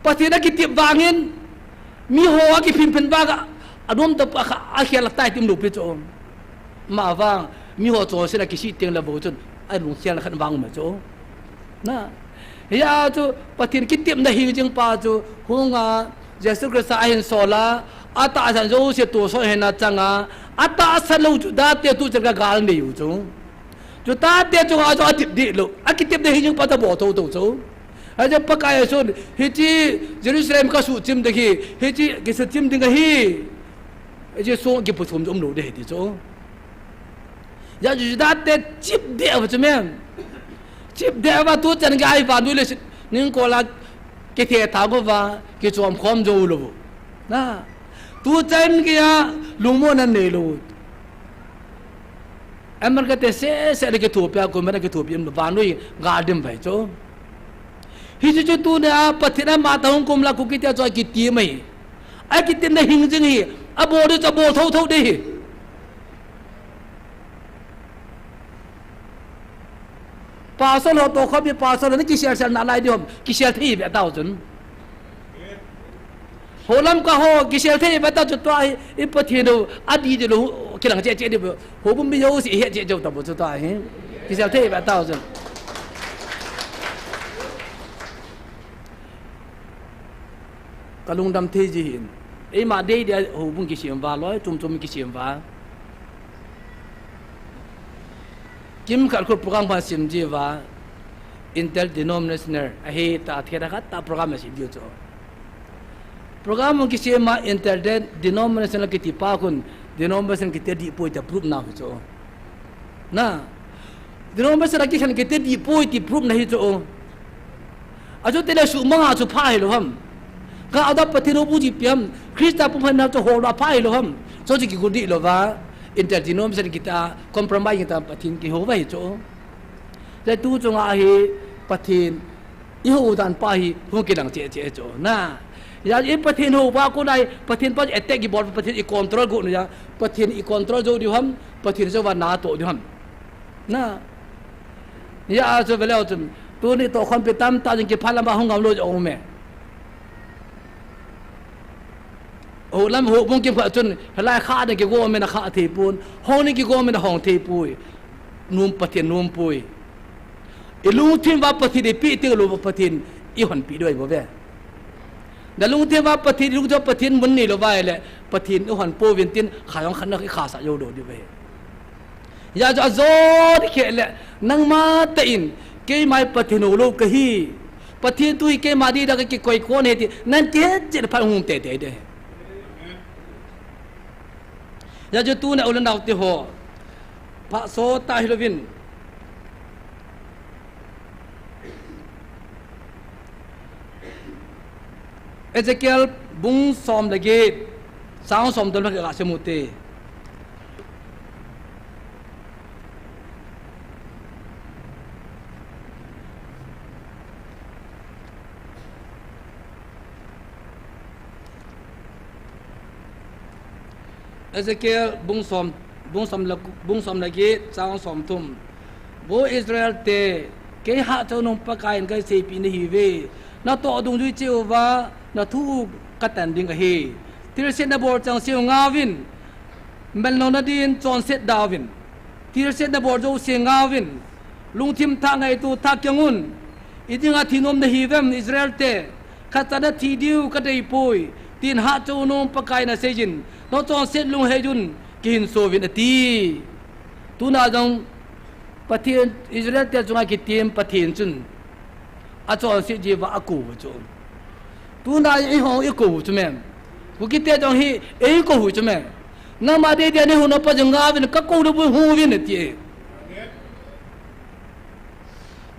Pathen akitep vangin, miho akiphin phin vang a, anom ta pa kha, akhel tai tim lou pi chu. Ama vang, miho chonset a kisih teng le bou chun, alungkhel khat vang ma chu. Na. Hia chu, Pathen kitepna hi jing pa chu, hunga, Jesu Christa ahin sol a, atahsan jouse tohsot hina chang a, atahsan lou chu, date tu chang ka gal nei u chu. Chutate chunga chu atep deh lou. Akitepna hi jing pa ta bol thotho chu. Ahi chu Pakai Jesun, hiche Jerusalem kasuhchim ding hi, hiche kisuhchim ding ahi. Hiche song kiputhum chu umlou ding ahi ti chu. Juda te chip deh uva chu mem. Chip deh uva tuchan gei vannoi leiset ning kola kithe tha uva, kichom khom jou lou. Na. Tuchan gei a lungmonna nei lou. America te sese le kithopi a, kum a kithopi em vannoi ga dim vai chu. Hichu chu tunia Pathen ama toh hung kum la Kuki te chu akiti mai. Akiti na hing jing hi. Abol ding chu abol thotho ding hi. Pastor ho toh khopi pastor ho na kiselsel nalai ding ham, kisel thei ve tao chun. Holam ka ho, kisel thei ve tao chu tua hi, i Pathen u, adih dih lou, kilang cheh cheh ding, houbung mi jouse, i he cheh cheh tao chu tua hi. Kisel thei ve tao chun. Ka lungdam thei ji hin. Eima dei dei a houbung kisem uva, loi chom chom kisem uva. Kimkhat khu program khat sem ji uva, interdenominational, ahi ta thei da khat ta program a sem ji chu. Program hung kisem a interdenominational kiti pa khun, denomination kiti dih poi ta proof na hi chu. Na, denomination a kikhen kiti dih poi ti proof na hi chu. Achu tile sumang a chu pha hilou ham. Ka ada Pathen u bu ji piam, Christa pu phan na chu hol a pha hilou ham. Chu chu kigul dih lou va, interdenomination kiti a compromise kiti a Pathen kihou va hi chu. Le tu chunga hi Pathen i hou dan pa hi hung kilang cheh cheh chu. Na. Ya i Pathen hou va ko nai, Pathen pa attack kibol, Pathen i control go nu ya, Pathen i control jou diu ham, Pathen jou va na toh diu ham. Na. Ya a chu veleu chun. Tuni toh khompi tamtah jing kiphalam a hung ngam lou jong um e. Holam houbung kimkhat chun, hilai kha ding kigom in akha thei pon, hong ding kigom in ahong thei poi. Nom Pathen nom poi. I lungthim uva Pathen i pe teng lou Pathen i honpi diu ahi bou ve. Na lungthim uva Pathen, i lungthim uva Pathen mun nei lou va ahile, Pathen i hon pouvin tin, kha jong khat na i khasah jou lou diu ve. Ya chu ajo ding khe le, nangma tah in, keima hi Pathen hou lou kahi. Pathen thu hi keima ding a kakikoi kon ahi ti, nang kihet chet phat hung tei tei ding. Ya chu tuna u le nao te ho, pha so ta hilouvin. Ezekiel bung som le get, chang som thum le get a sim u te. Ezekiel bung som, bung som le, bung som le get, chang som thum. Vo Israel te, kei Hahchanun Pakai in kaseipeh nahiuve. Natoh dungjui cheh uva, nathu u katan ding ahi. Thilse nabol chengse u ngaovin, melna nadin chonset daovin. Thilse nabol jouse ngaovin, lungthim thah ngaito thah keng un. I dinga thi nom nahiuvem Israel te, khatcha nathi diu kadei poi, tin Hahchanun Pakai in aseijin, nachonset lunghei un, kihinso uvin ati. Tuna jong Pathen, Israel te chunga kitim Pathen chun, achonset jiuva akou u chu. Tuna eiho eikou u chu mem. Kuki te jong hi eikou u chu mem. Nangma dei dei a neihouna pa jong ngaovin, kakou nabou hung uvin ati e.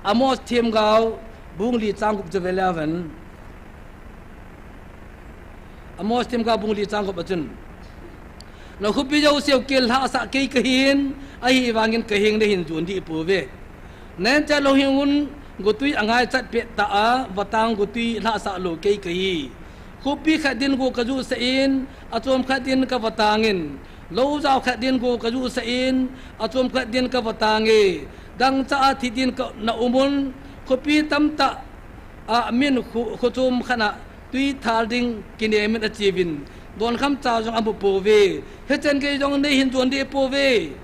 Amos themgao bung li chang gup chu veleu hen. Amos themgao bung li chang gup a chun, nakhopi jouse u kel lhahsah kei kahin, ahivangin kaheng nahin jon deh pouve. Nahin chat lou hing un, gotwi angaichat pettah a, vatang gotwi lhahsah lou kei kahi. Khopi khat din go kajuhsah in, achom khat din kavatangin, lou jao khat din go kajuhsah in, achom khat din kavatange. Dangchah a thi din kana um un, khopi tamtah a min kho, khochom khat a twi thal ding kinem in acheuvin, donkham cha jong amu pouve. Hichan gei jong neihin jon deh pouve.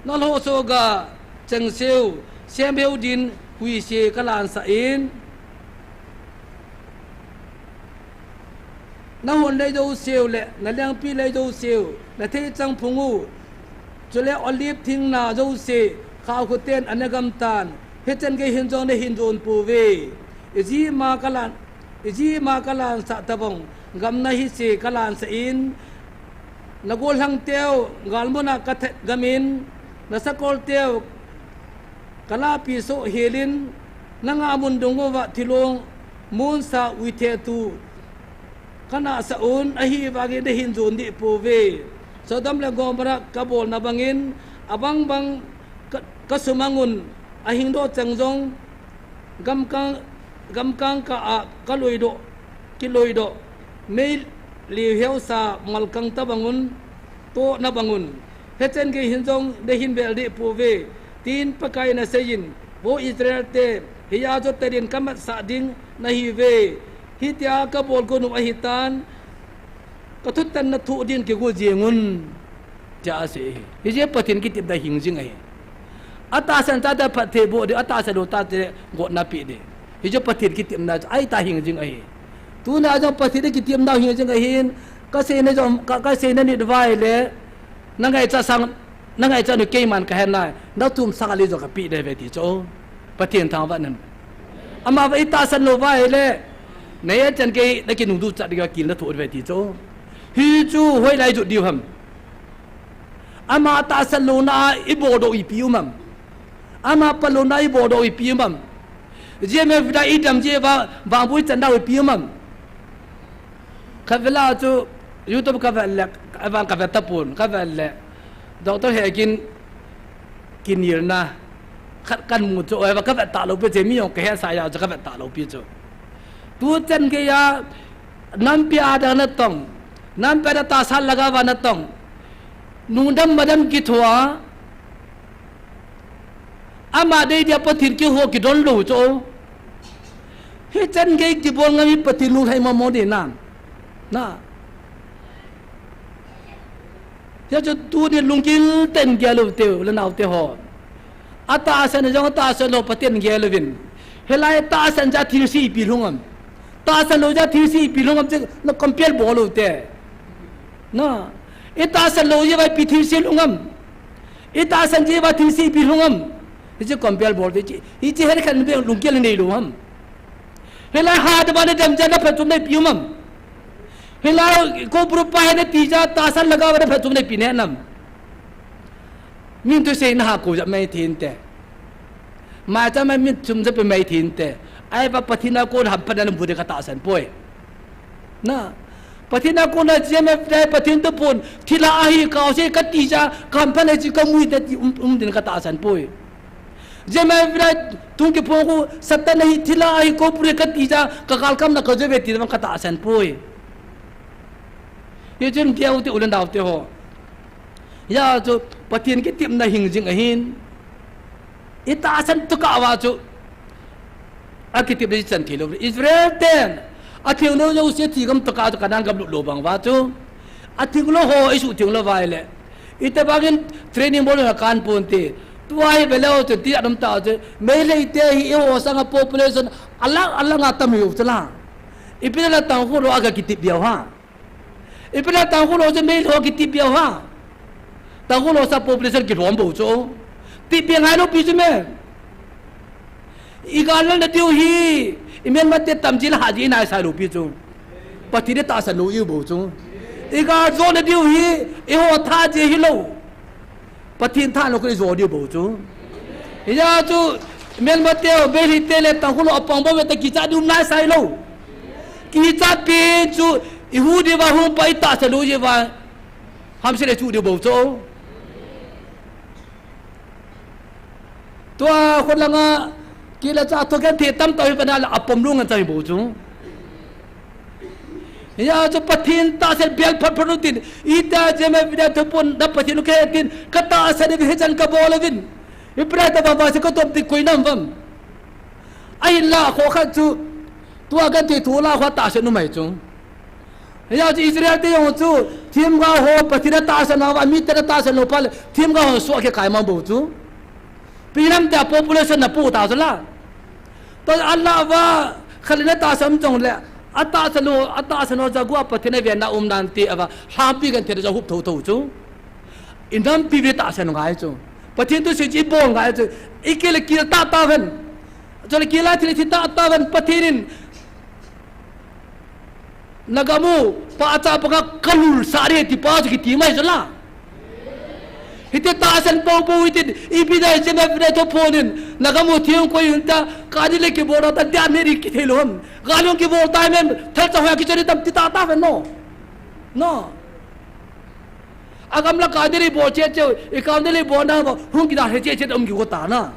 Nalhohsoh ga chengse u, semheu din huise kalansah in, nahon lei jouse u le nalengpi lei jouse u, natheichang phung u, chule olive thing na jouse khaokhoten ana gamtan, hichan gei hin jong neihin jon pouve. Ijeh ma kalan, ijeh ma kalansah tobang, gamna hise kalansah in, nagollhang teu galmun a kathat gam in, Nasakolteu kalahpi soh helin, nanga mun dunguva thilong munsa uithetu kanahsah un, ahivangin nahin jon deh pouve. Sodom le Gomorrah kabolna bangin, abangbang ka, kasumangun, ahingdoh cheng jong, gamkang, gamkang kah a kaloidoh, kiloidoh, mei liuheusa malkang tabangun, tohna bangun, hichen gei hin jong nahin vel deh pouve, tin Pakaiyin aseiyin, vo Israelte, hiya jotenin kamatsah ding nahiuve, hitia kabol gon u ahitan, kathutanna thoh din kigo jengun, tia asei hi. Hijeh Pathen kitepna hing jing ahi. Atahsan chate phatthei boh ding, atahsan lou chate gotna pe ding. Hichu Pathen kitepna chu ahitah hing jing ahi. Tuna jong Pathen kitepna hing jing ahin, kaseina jong, ka, kaseina nit uva ahile, nangaichat sang, nangaichat nu keiman kahen nai, natum sang ali jong kapeh ding ve ti chu. Pathen thangvah in. Amavang itahsan lou uva ahile, nahet chan gei nakinungduchat ding kakil nathoh uve ti chu. Hichu hoilai jot diu ham. Ama tahsan louna a iboldoh u ipi um am. Ama phatlouna a iboldoh u ipi um am. G M F ding a idam jeh uva, vangboh ichan ding u ipi um am. Khatvela chu YouTube kavet le, ahivang kavet tapon, kavet le, Doctor Hek in kinelna khat kamu chu, ahivang kavet talou pi chu, mi jong kahetsah a chu kavet talou pi chu. Tuchan geiya, nampi a dang natong, nampi a tahsan lhagao va natong, nungdam madam kithoa, ama dei dia Pathen kihou kidon lou chu. Hichan gei kibol ngam hi Pathen lunglhai mong mong ding nam. Na. Hijeh chun tuni lunggil tah in gel ute u le naote ho. Atahsan jong atahsan lou Pathen gel uvin. Hilai tahsan jeh a thilse ipi lhung am. Tahsan lou jeh a thilse ipi lhung am chu na compare bol ute. Na. Itahsan lou jeh uva ipi thilse lhung am. Itahsan jeh uva thilse ipi lhung am. Hichu compare bol ute. Hichu, hichu hel khat in lunggel nei lou ham. Hilai hat uva nadam jeh a naphatchomna ipi um am. Hilai Cobra pa hi nati jeh a tahsan lhagao va naphatchomna ipi ne nam. Min thusei naha kou jep mai thei inte. Maicham a min thum jep mai thei inte. Ahivang Pathen a kon hamphatna namu ding katahsan poi. Na. Pathen a kona G M F ding a Pathen thuphon thilha ahi kaose kati jeh a kahamphatna chu kamu inte ti um, um ding katahsan poi. G M F ding a tung kiphong khu Satan ahi, thilha ahi, Cobra kati jeh a kagalkamna kajo uve ti vang katahsan poi. Hichun gel ute u le naote ho. Hijeh chun Pathen kitepna hing jing ahin. Itahsan tokah uva chu akitepna ichan thei lou. Israel ten atheng lou jouse thigam tokah chu Canaan gam lut lou bang uva chu. Atheng lou ho isuhtheng lou uva ahile, itobangin training bol na kan ponte. Tua hi veleu chun ti anom tah chu. Meitei te hi eiho sanga population alang alang a tam hiu chu la. Ipi le Tangkhul ho a kakitep diu ham. Ipi le Tangkhul ho chu Meitei ho kitep diu ham. Tangkhul ho sanga population kilhom bou chu. Tepbe ngai lou pi chu me. Igal lal nadiu hi, imelmate tam jeh a hah jeh a inai sai lou pi chu. Pathen itahsan lou iu bou chu. Igal jo nadiu hi, eiho tha jeh hilou. Pathen tha lou khu ijo diu bou chu. Hijeh chun, imelmate ho, Meitei te le Tangkhul ho apang bou ve ta kichat diu nai sai lou. Kichat pi chu, ihu diu va hung pa itahsan lou jeh uva. Hamse le chu diu bou chu. Tua khut langa, kile cha thu genthei tamtah hi vena le apom lung an chang bou chu. Hijeh chun Pathen tahsan bel phat phat u tin, ita jeme vida thupon na Pathen u kahe tin, katahsan in hichan kabol uvin. Ipi lai tah vang vang se katom ti koi nam vang. Ahinla kho khat chu, tua genthei thu la kho tahsan u mai chu. Hijeh chun Israel te jong chu, themgao ho Pathen atahsan uva, amite atahsan lou phat le, themgao ho suh kikai mang bou chu. Pi nam te population na pu ta chu la. Tua Allah va khalina tahsan jong le, atahsan lou, atahsan lou jagua Pathen avenna um nante ava, lhampi genthei jong hup tho tho chu. Inampi ve tahsan ngai chu. Pathen thusei chu ibol ngai chu. Ikile kil tah tah ven. Chule kila thil thi tah tah ven Pathen in. Nagam u, pahcha panga kalul sah ding ti pa chu kiti mai chu la. Hiti tahsan popo hitin, ipi dai chen a vre to phonin, na kamu thiang koi hin ta, kani le kibol ta, dia me ri kithei lou ham. Galung kibol ta men, thal cha hoa kichori tam ti ta ta ven no. No. Agam la kani le bol che che, i kani le bol na ba, hung kida he che che um ki ko ta na.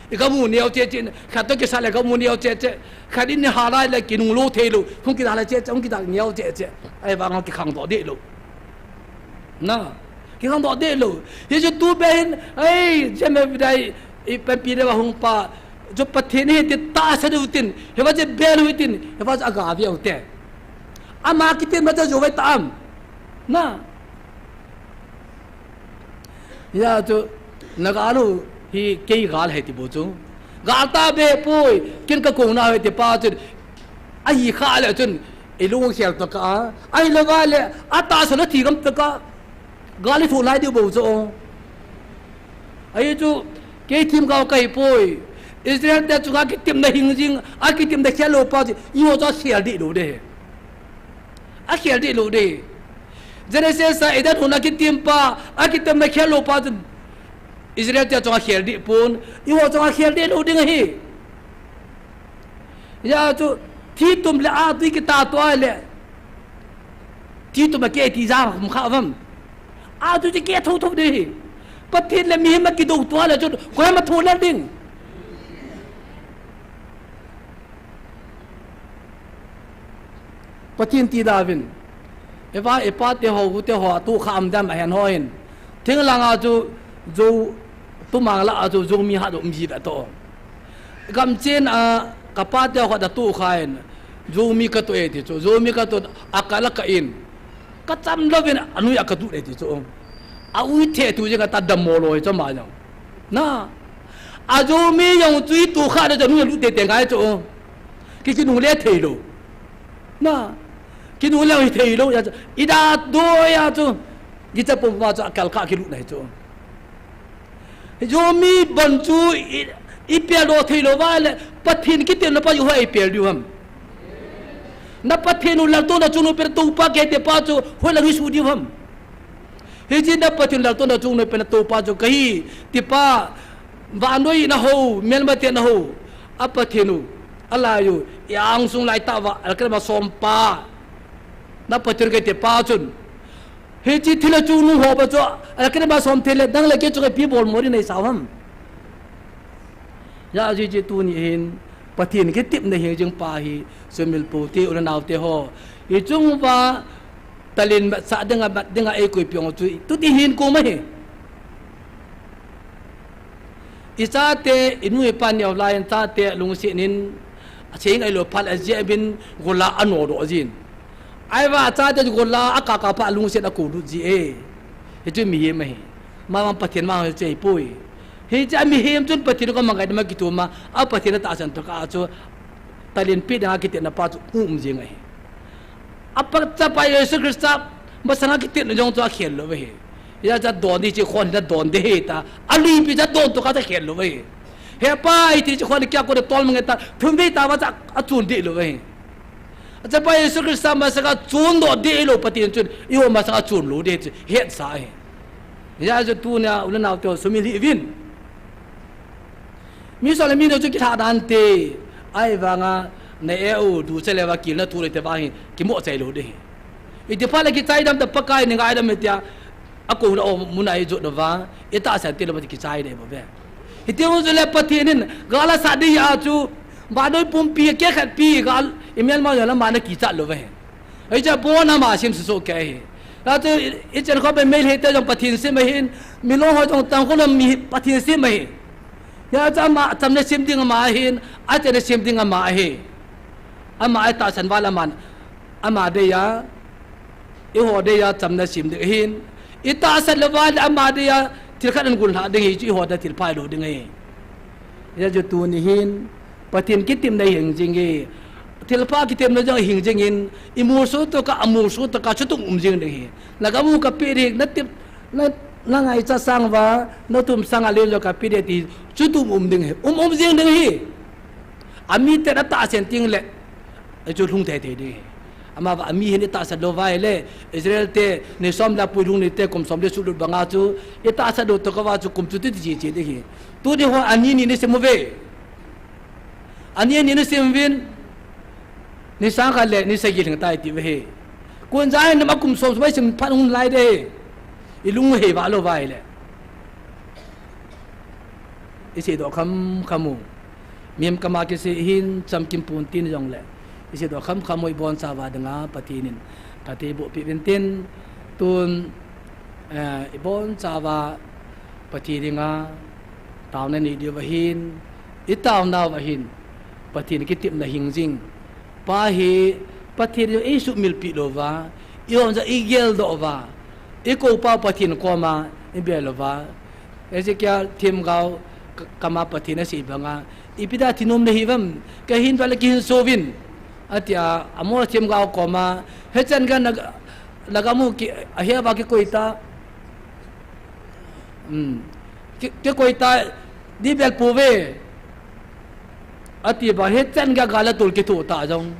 I kamu neo che che, khat to kisa le kamu neo che che, khat in ha lai le kinung lou thei lou, hung kida le che che, hung kida neo che che. Ahivang kikhang doh deh lou. Na, kikhang doh deh lou. Hichu tu be hin, ai, jem e dai, i panpi le va hung pa, chu Pathen hiti tahsan u tin, hiva chu bel u tin, hiva chu aga ve u te. Ama kitin ma chu jo ve ta am. Na. Hia chu, na gal u hi kei gal ahi ti bou chu. Gal ta be poi, ken ka kong na ahi ti pa chun. Ahi kha le chun, i lung khel to ka. Ahilou va le, atahsan a thi gam to ka. Gal i thu lai diu bou chu. Ahi chu, kei thim gao ka hi poi. Israel te chunga kitepna hing jing, akitepna khel lou pa chu, i ho chu akhel deh lou ding. Akhel deh lou ding. Genesis a Eden hon a kitem pa, akitepna khel lou pa chun Israel te chunga khel deh pon, i ho chunga khel deh lou ding ahi. Hia chu, thi tum le a tui kita to a le. Thi tum a ke ti ja khum kha vam. A tui ti ke tho tho ding ahi. Pathen le mihem a kidou to a le chu, koima tho lel ding. Pathen ti da vin. Eva, epa te ho, hu te ho, tu kha am dam a hen ho hin. Thing langa chu, Zo, tumang la a chu, Zomi hat um ji ve to. Gam chen a, ka pa te ho da tu kha in. Zomi ka tu e ti chu, Zomi ka tu a ka la ka in. Ka cham lou vin, a nui a ka tu e ti chu. A ui the tu jeng a ta dam mo loi chu ma jong. Na. A Zomi jong chu i tu kha da chu, a nui a lu te te ngai chu. Ki, kinung le thei lou. Na, kinung le hi thei lou, ya chu, i da do ya chu, ki cha pom pa chu, a kal kha ki lut na hi chu. Zomi bon chu, i, i pel do thei lou va le, Pathen kitepna pa chu hoi pel diu ham. Na Pathen u laltouna chungnung pen Toupa kiti pa chu, hoi lang hi su diu ham. Hiche na Pathen laltouna chungnung pen Toupa chu kahi, ti pa, vannoi na ho, melmate na ho, a Pathen u, a lai u, i angsung lai tah uva, a la kile ma som pa, na Pathen kiti pa chun. Hiche thil a chungnung ho pa chu, a la kile ma som thil le, nang le kei chu kapi bol mo ding nei sao ham. Ya, ajeh chu tuni hin, Pathen kitepna hing jing pa hi, sumil pu te, u le nao te ho. Hiche chung uva, talent mat sa dinga, mat dinga, ei koi piong chu, tu ti hin ko ma hi. I chate, i nu i pa neo lai in chate, lungset in, a cheng ai lo phal a jeh bin, gola a no do jin. Ai va, a chate gola a ka ka pa lungset a ko lut ji e. Hichu mihem ahi. Ma vang Pathen ma hichu ei poi. Hichu a mihem chun Pathen ka mangai ma kitu ma, a Pathen a tahsan to ka chu, talent pe dinga kitepna pa chu um jing ahi. A pa chapa Jesu Christa masanga kitepna jong chu a khel lou ve hi. Ya cha don di chi khon da don de he ta. A lui pi cha don to ka cha khel lou ve hi. He pa i ti chi khon kia ko da tol mange ta. Thum ve ta va cha a chun de lou ve hi. A chapa Jesu Christa masanga chun do de lou Pathen chun. I ho masanga chun lou de chi. Het sa hi. Ya chu tunia u le nao te sumil hih uvin. Mi sa le mi no chu kitha dan te, ai vanga, na e u, du che le va kil na thu le te va hi, kimo chai lou de. I ti pha le kichai dam ta Pakai ni ngai dam tia, a ko na o mun ai jot na va, i tahsan te le va kichai de bo ve. Hiti u chu le Pathen in, gala sa de ya chu, ba doi pumpi, ke khat pi, gal, i mel ma ya la ma na kicha lou ve. Ei cha bon ama sim su su ke hi. Ya chu i, i chen kho be mel he te jong Pathen sim ahin, mi lo ho jong tang kho lo mi Pathen sim ahi. Ya cha ama cham le sim ding ama ahin, a chen le sim ding ama ahi. Ama ai tahsan val aman, ama de ya, i ho de ya cham le sim ding ahin. I tahsan le val ama de ya, thil khat an gun lha ding hi chu i ho de thil phai lou ding ahi. Ya chu tuni hin, Pathen kitepna hing jing e. Thilpha kitepna jong hing jing in, i mu su to ka, a mu su to ka, chutung um jing ding hi. Na ka mu ka pi ding, na tep, na, na ngaicha sang va, na tum sang a le jo ka pi de ti, chutung um ding hi. Um um jing ding hi. A mi te na tahsan ting le, a chu lhung thei thei ding hi. Ama va, ami hin itahsan lou va ahile, Israel te, ni som le pui lhung ni te, kum som le sut lut banga chu, itahsan lou tokah va chu, kum chu ti ti chi chi ding ahi. Tuni ho ani ni ni sim uve. Ani ni ni sim uvin, ni sang khat le, ni sagi lhing tai ti uve. Kun ja hin ama kum som som sim phat hung lai ding ahi. I lung hei va lou va ahile. I seidoh kham kham u. Mihem kama kisei hin chamkim pon tin jongle, i seidoh kham kham u, i bonchauva dinga Pathen in phatthei eiboh peh uvin tin, tun, eh, i bonchauva Pathen dinga taona nei diu ahin, i taonau ahin, Pathen kitepna hing jing. Pa hi Pathen in eisumil peh lou va, i hon ja i geldoh uva, i kou pau Pathen koma i bel uva. Ezekiel themgao k-, kama Pathen asei banga, ipi dia thinom nahi uvem, kahin val le kihin so uvin, atia, Amos themgao koma, hichan gei na, na gam u ki, ahe va kikoi ta, um, ki, kikoi ta, di bel pouve, ati ba, hichan gei gal le tol kithoh ta jong.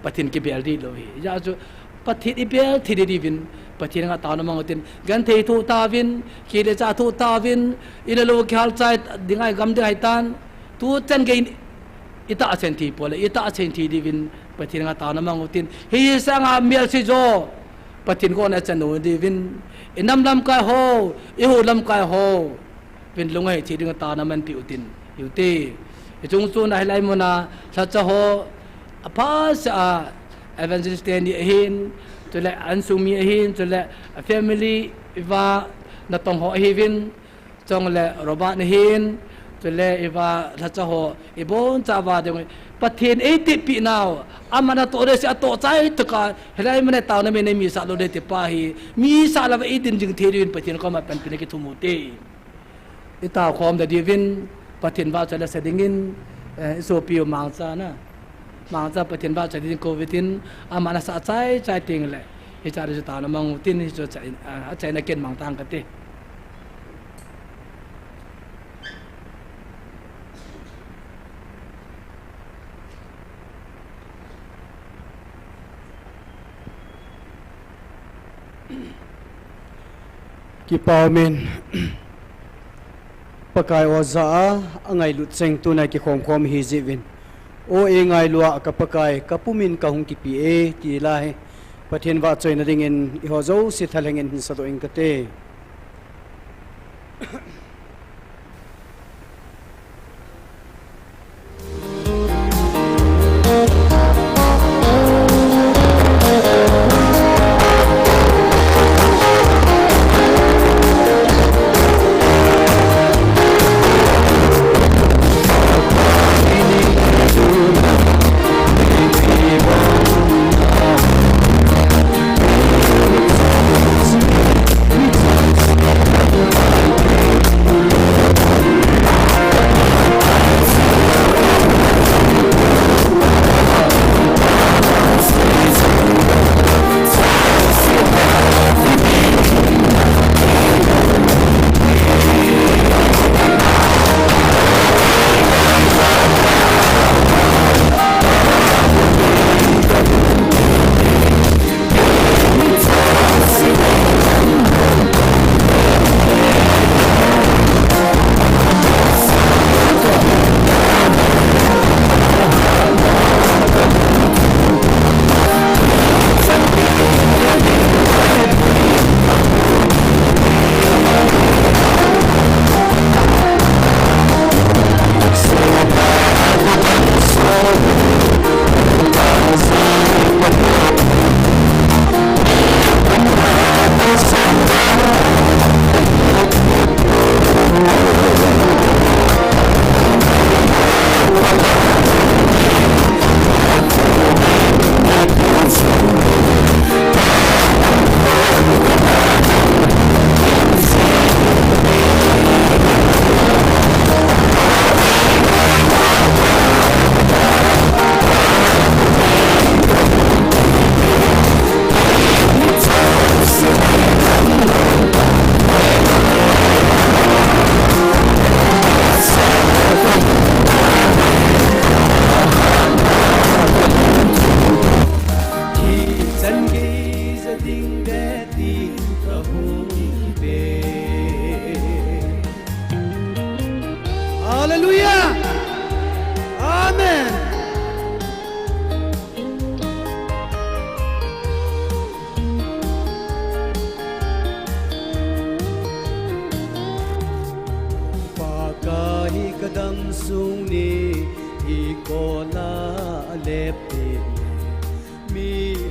Pathen kibel dih lou ahi. Hijeh chun Pathen i bel thei ding diuvin, Pathen henga taona mang utin, genthei thoh tauvin, kile cha thoh tauvin, i le lou kihal chai ding ahi, gam ding ahi tan, tuchan gei in i tahsan thei pole, i tahsan thei diuvin, Pathen henga taona mang utin, hi sanga melse jo, Pathen koma i chan u diuvin, i nam lamkai ho, i ho lamkai ho, vin lunghei thei dinga taona manpeh utin, hiu te. Hiche chungchon a hilai muna, lhacha ho, apha sa a, evangelist teni ahin, chule insung mi ahin, chule a family, i va natong ho ahiuvin, chule Robert nahin, chule i va lhacha ho, i bonchauva ding, Pathen eitepeh nau, aman atoh ding asei, atoh chai tokah, hilai muna taona mei nei misah lou ding ti pa hi, misah louva eidin jing thei diuvin Pathen koma panpina kithum u te. I taokhom ding diuvin, Pathen vahchoi le sa dingin, eh, i sopi u Mangcha na. Mangcha Pathen vahchoi ding kou utin, aman asah chai chai tengle, hiche a ding chu taona mang utin, hichu achaina, ah, achaina ken mang tang kate. Kipa umin. Pakai o jah a, angailut cheng tuna kikhom khom ihi jeh uvin. O eingailu a ka Pakai, ka pumin kahung kipeh e, ti lai. Pathen vahchoina dingin eiho jouse thalheng in sadoh ing kate.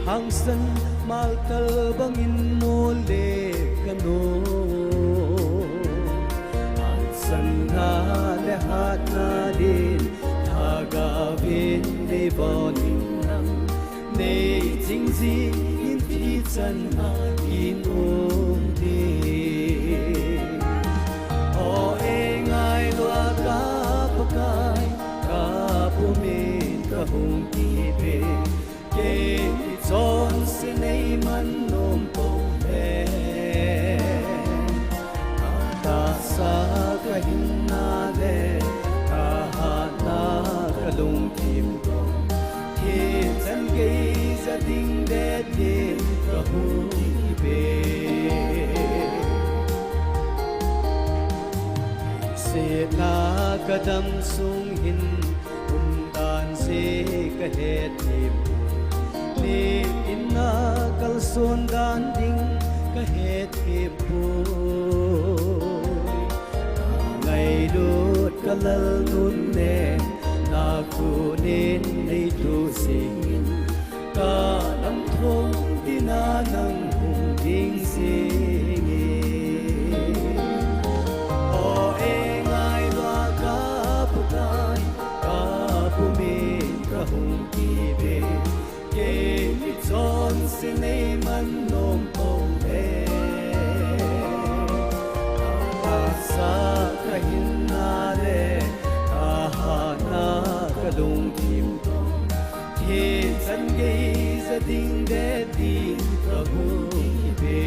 Hangsan maltal bangin mole kano. Hangsanna le hatna din thagavin neivonin nang, neiching jingin thichan a kin umde. O, eingailua ka Pakai, kapumin kahung kipe. Kei chonse neiman nom pon le, katahsa kahinna le kahatna kalungthim toh, thichan gei ja ding det din kahung kipe. Sena kadam sung hin umdan se kahethem poi, nitin a kalson dan ding kahethem poi. Kangailut kalal nun le, nakhunin neituh jingin, kalamthong tina nang hung ding jingin. O, eingailua ka Pakai, kapumin kahung kipe. Kei chonse neiman nom pon le, katahsa kahinna le kahatna kalungthim toh, thichan gei ja ding det din kahung kipe.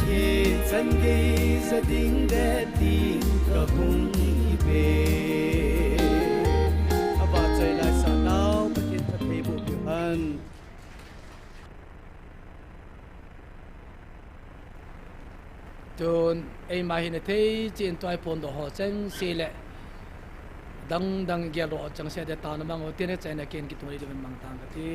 Thichan gei ja ding det din kahung kipe. Avahchoi laisah nau Pathen phattheiboh peh hen. Tun eima hin ithei chan tua iphondoh ho chengse le, dangdang igeldoh ho chengse a taona mang u hitin, achaina ken kitung lei diuvin mangthang kati.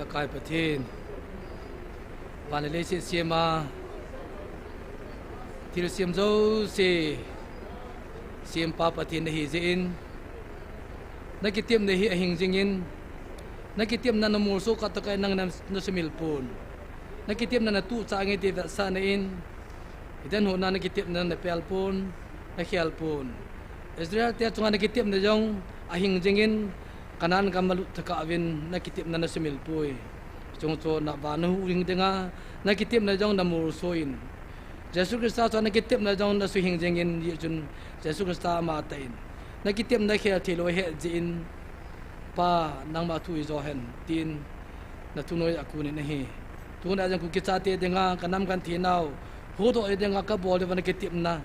Pakai Pathen, van le leiset siam a, thilsem jouse sempa Pathen nahi jeh in, na kitepna hi ahing jingin, na kitepna na molso kah tokah in nang na, na sumil pon. Na kitepna na tuh chah nge ti vetsahna in, hiten hona na kitepna na pel pon, na khel pon. Israel te chunga na kitepna jong ahing jingin, Canaan gam a lut thakah uvin na kitepna na sumil poi. Chung chu na van na huhhing dinga, na kitepna jong na molso in, Jesu Christa chunga na kitepna jong na suhing jingin, hijeh chun Jesu Christa ama tah in na kitepna khel thei lou ahi jeh in, Pa, nangma thu hijo hen, tin na thunoi a kunin ahi. Tuna jong Kuki chate dinga, ka nam kan thinau huhdoh dinga ka bol diuva na kitepna,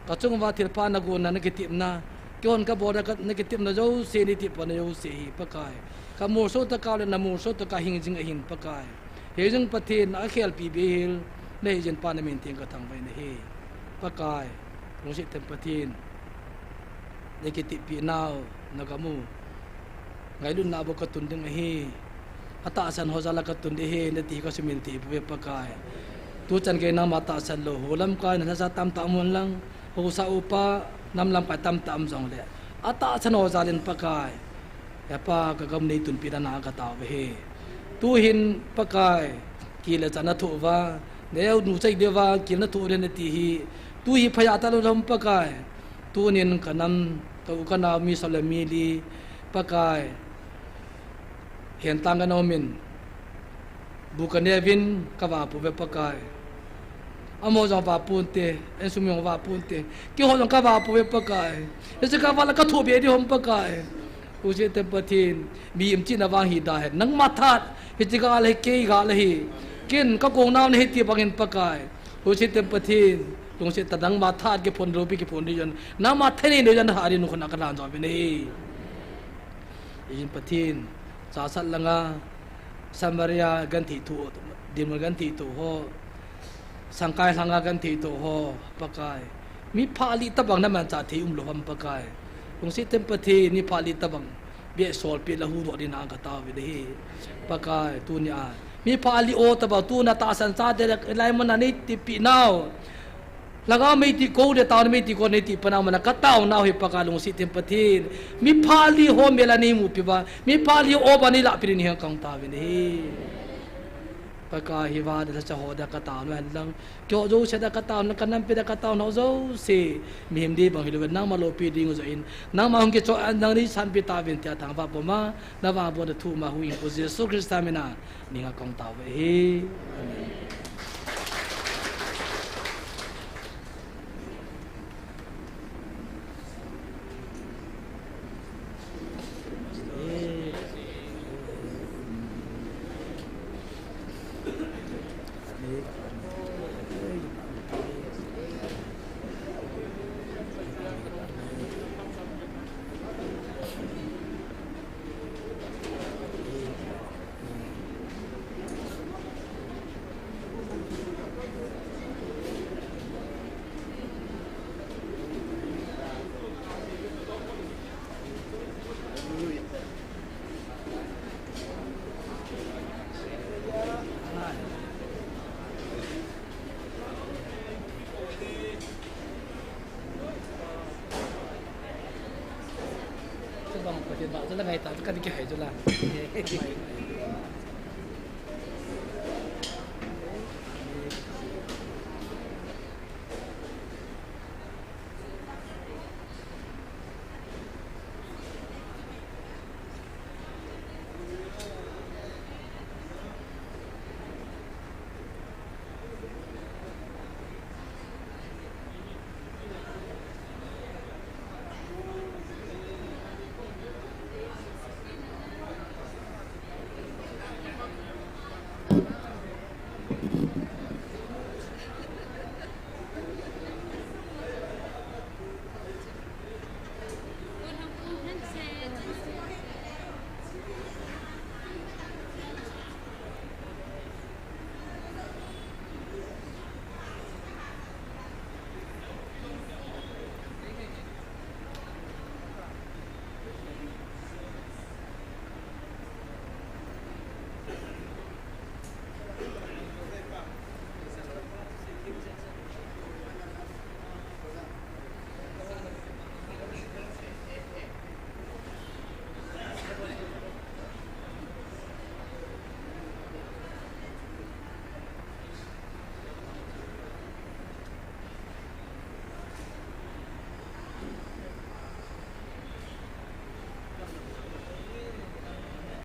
ka chunguva thilpha na gonna na kitepna, keihon ka bol diuva na kitepna jouse, nei tepna jouse hi Pakai, ka molso tokah le na molso tokah hing jing ahin Pakai. Hijeh in Pathen, a khelpi bihil nahi jeh in Pa, na min theng ka thangvah in ahi. Pakai, lungset them Pathen, na kiteppi nau na gam u ngailutna bou ka tun ding ahi. Atahsan ho jal a ka tun ding ahi, nati ka sumil thei pouve Pakai. Tuchan gei nangma tahsan lou, ho lamkai na lhasa tamtah um hen lang, haosa upa nam lamkai tamtah um jongle, atahsan ho jal in Pakai, he Pa, ka gam nei tunpi dan a ka tao uve. Tuhin Pakai, kile cha na thoh uva, neo nu chai diuva kile na thoh uve nati hi, tu hi phaya talou ham Pakai. Tunin ka nam, ka u ka nao mi som le mi li Pakai, hentang ka na um in, bu ka neuvin ka vah pouve Pakai. Amaho jong vah ponte, insung mi jong vah ponte, keiho jong ka vah pouve Pakai. Hiche ka vah le ka thoh be ding ham Pakai. Lungset them Pathen, mihem chihna vang hi da hen, nangma thahat hiche ka la hi, kei ka la hi, ken ka kong nau nahi ti bangin Pakai. Lungset them Pathen, lungset tah, nangma thahat kiphon loupi kiphon ding jong, nangma thaneina jong na ha ding, nu khun a ka lhan jo uve nei. Ijin Pathen, Chassad langa Samaria genthei thoh, dinmun genthei thoh ho, Sangkai langa genthei thoh ho Pakai, mi phalih tabang na manchah thei umlou ham Pakai. Lungset them Pathen, mi phalih tabang beh solpeh la huhdoh ding na ka tao uve nei. Pakai, tunia mi phalih o tabang tuna tahsan chate le hilai mun a nei teppi nau, lhagao mei ti kou le taona mei ti kou nei teppi nau mun a ka taonau hi Pakai, lungset them Pathen, mi phalih ho mel a nei mupi uva, mi phalih o bang nei lahpi ding hi ka tao uve nei. Pakai, hiva dia lhacha ho dia ka taonau hen lang, keiho jouse dia ka taonau, ka nampi dia ka taonau jouse, mihem dei bang hilou in nangma loupi ding u joh in, nangma hung kichoh a nang nei sanpi tauvin tia thangvah puma na vangbohna thu ma hung in, Jesu Christa mina, ninga ka tao uve. Amen. Chubang Pathen vah chu la ngai ta, chu ka ding kihei chu la.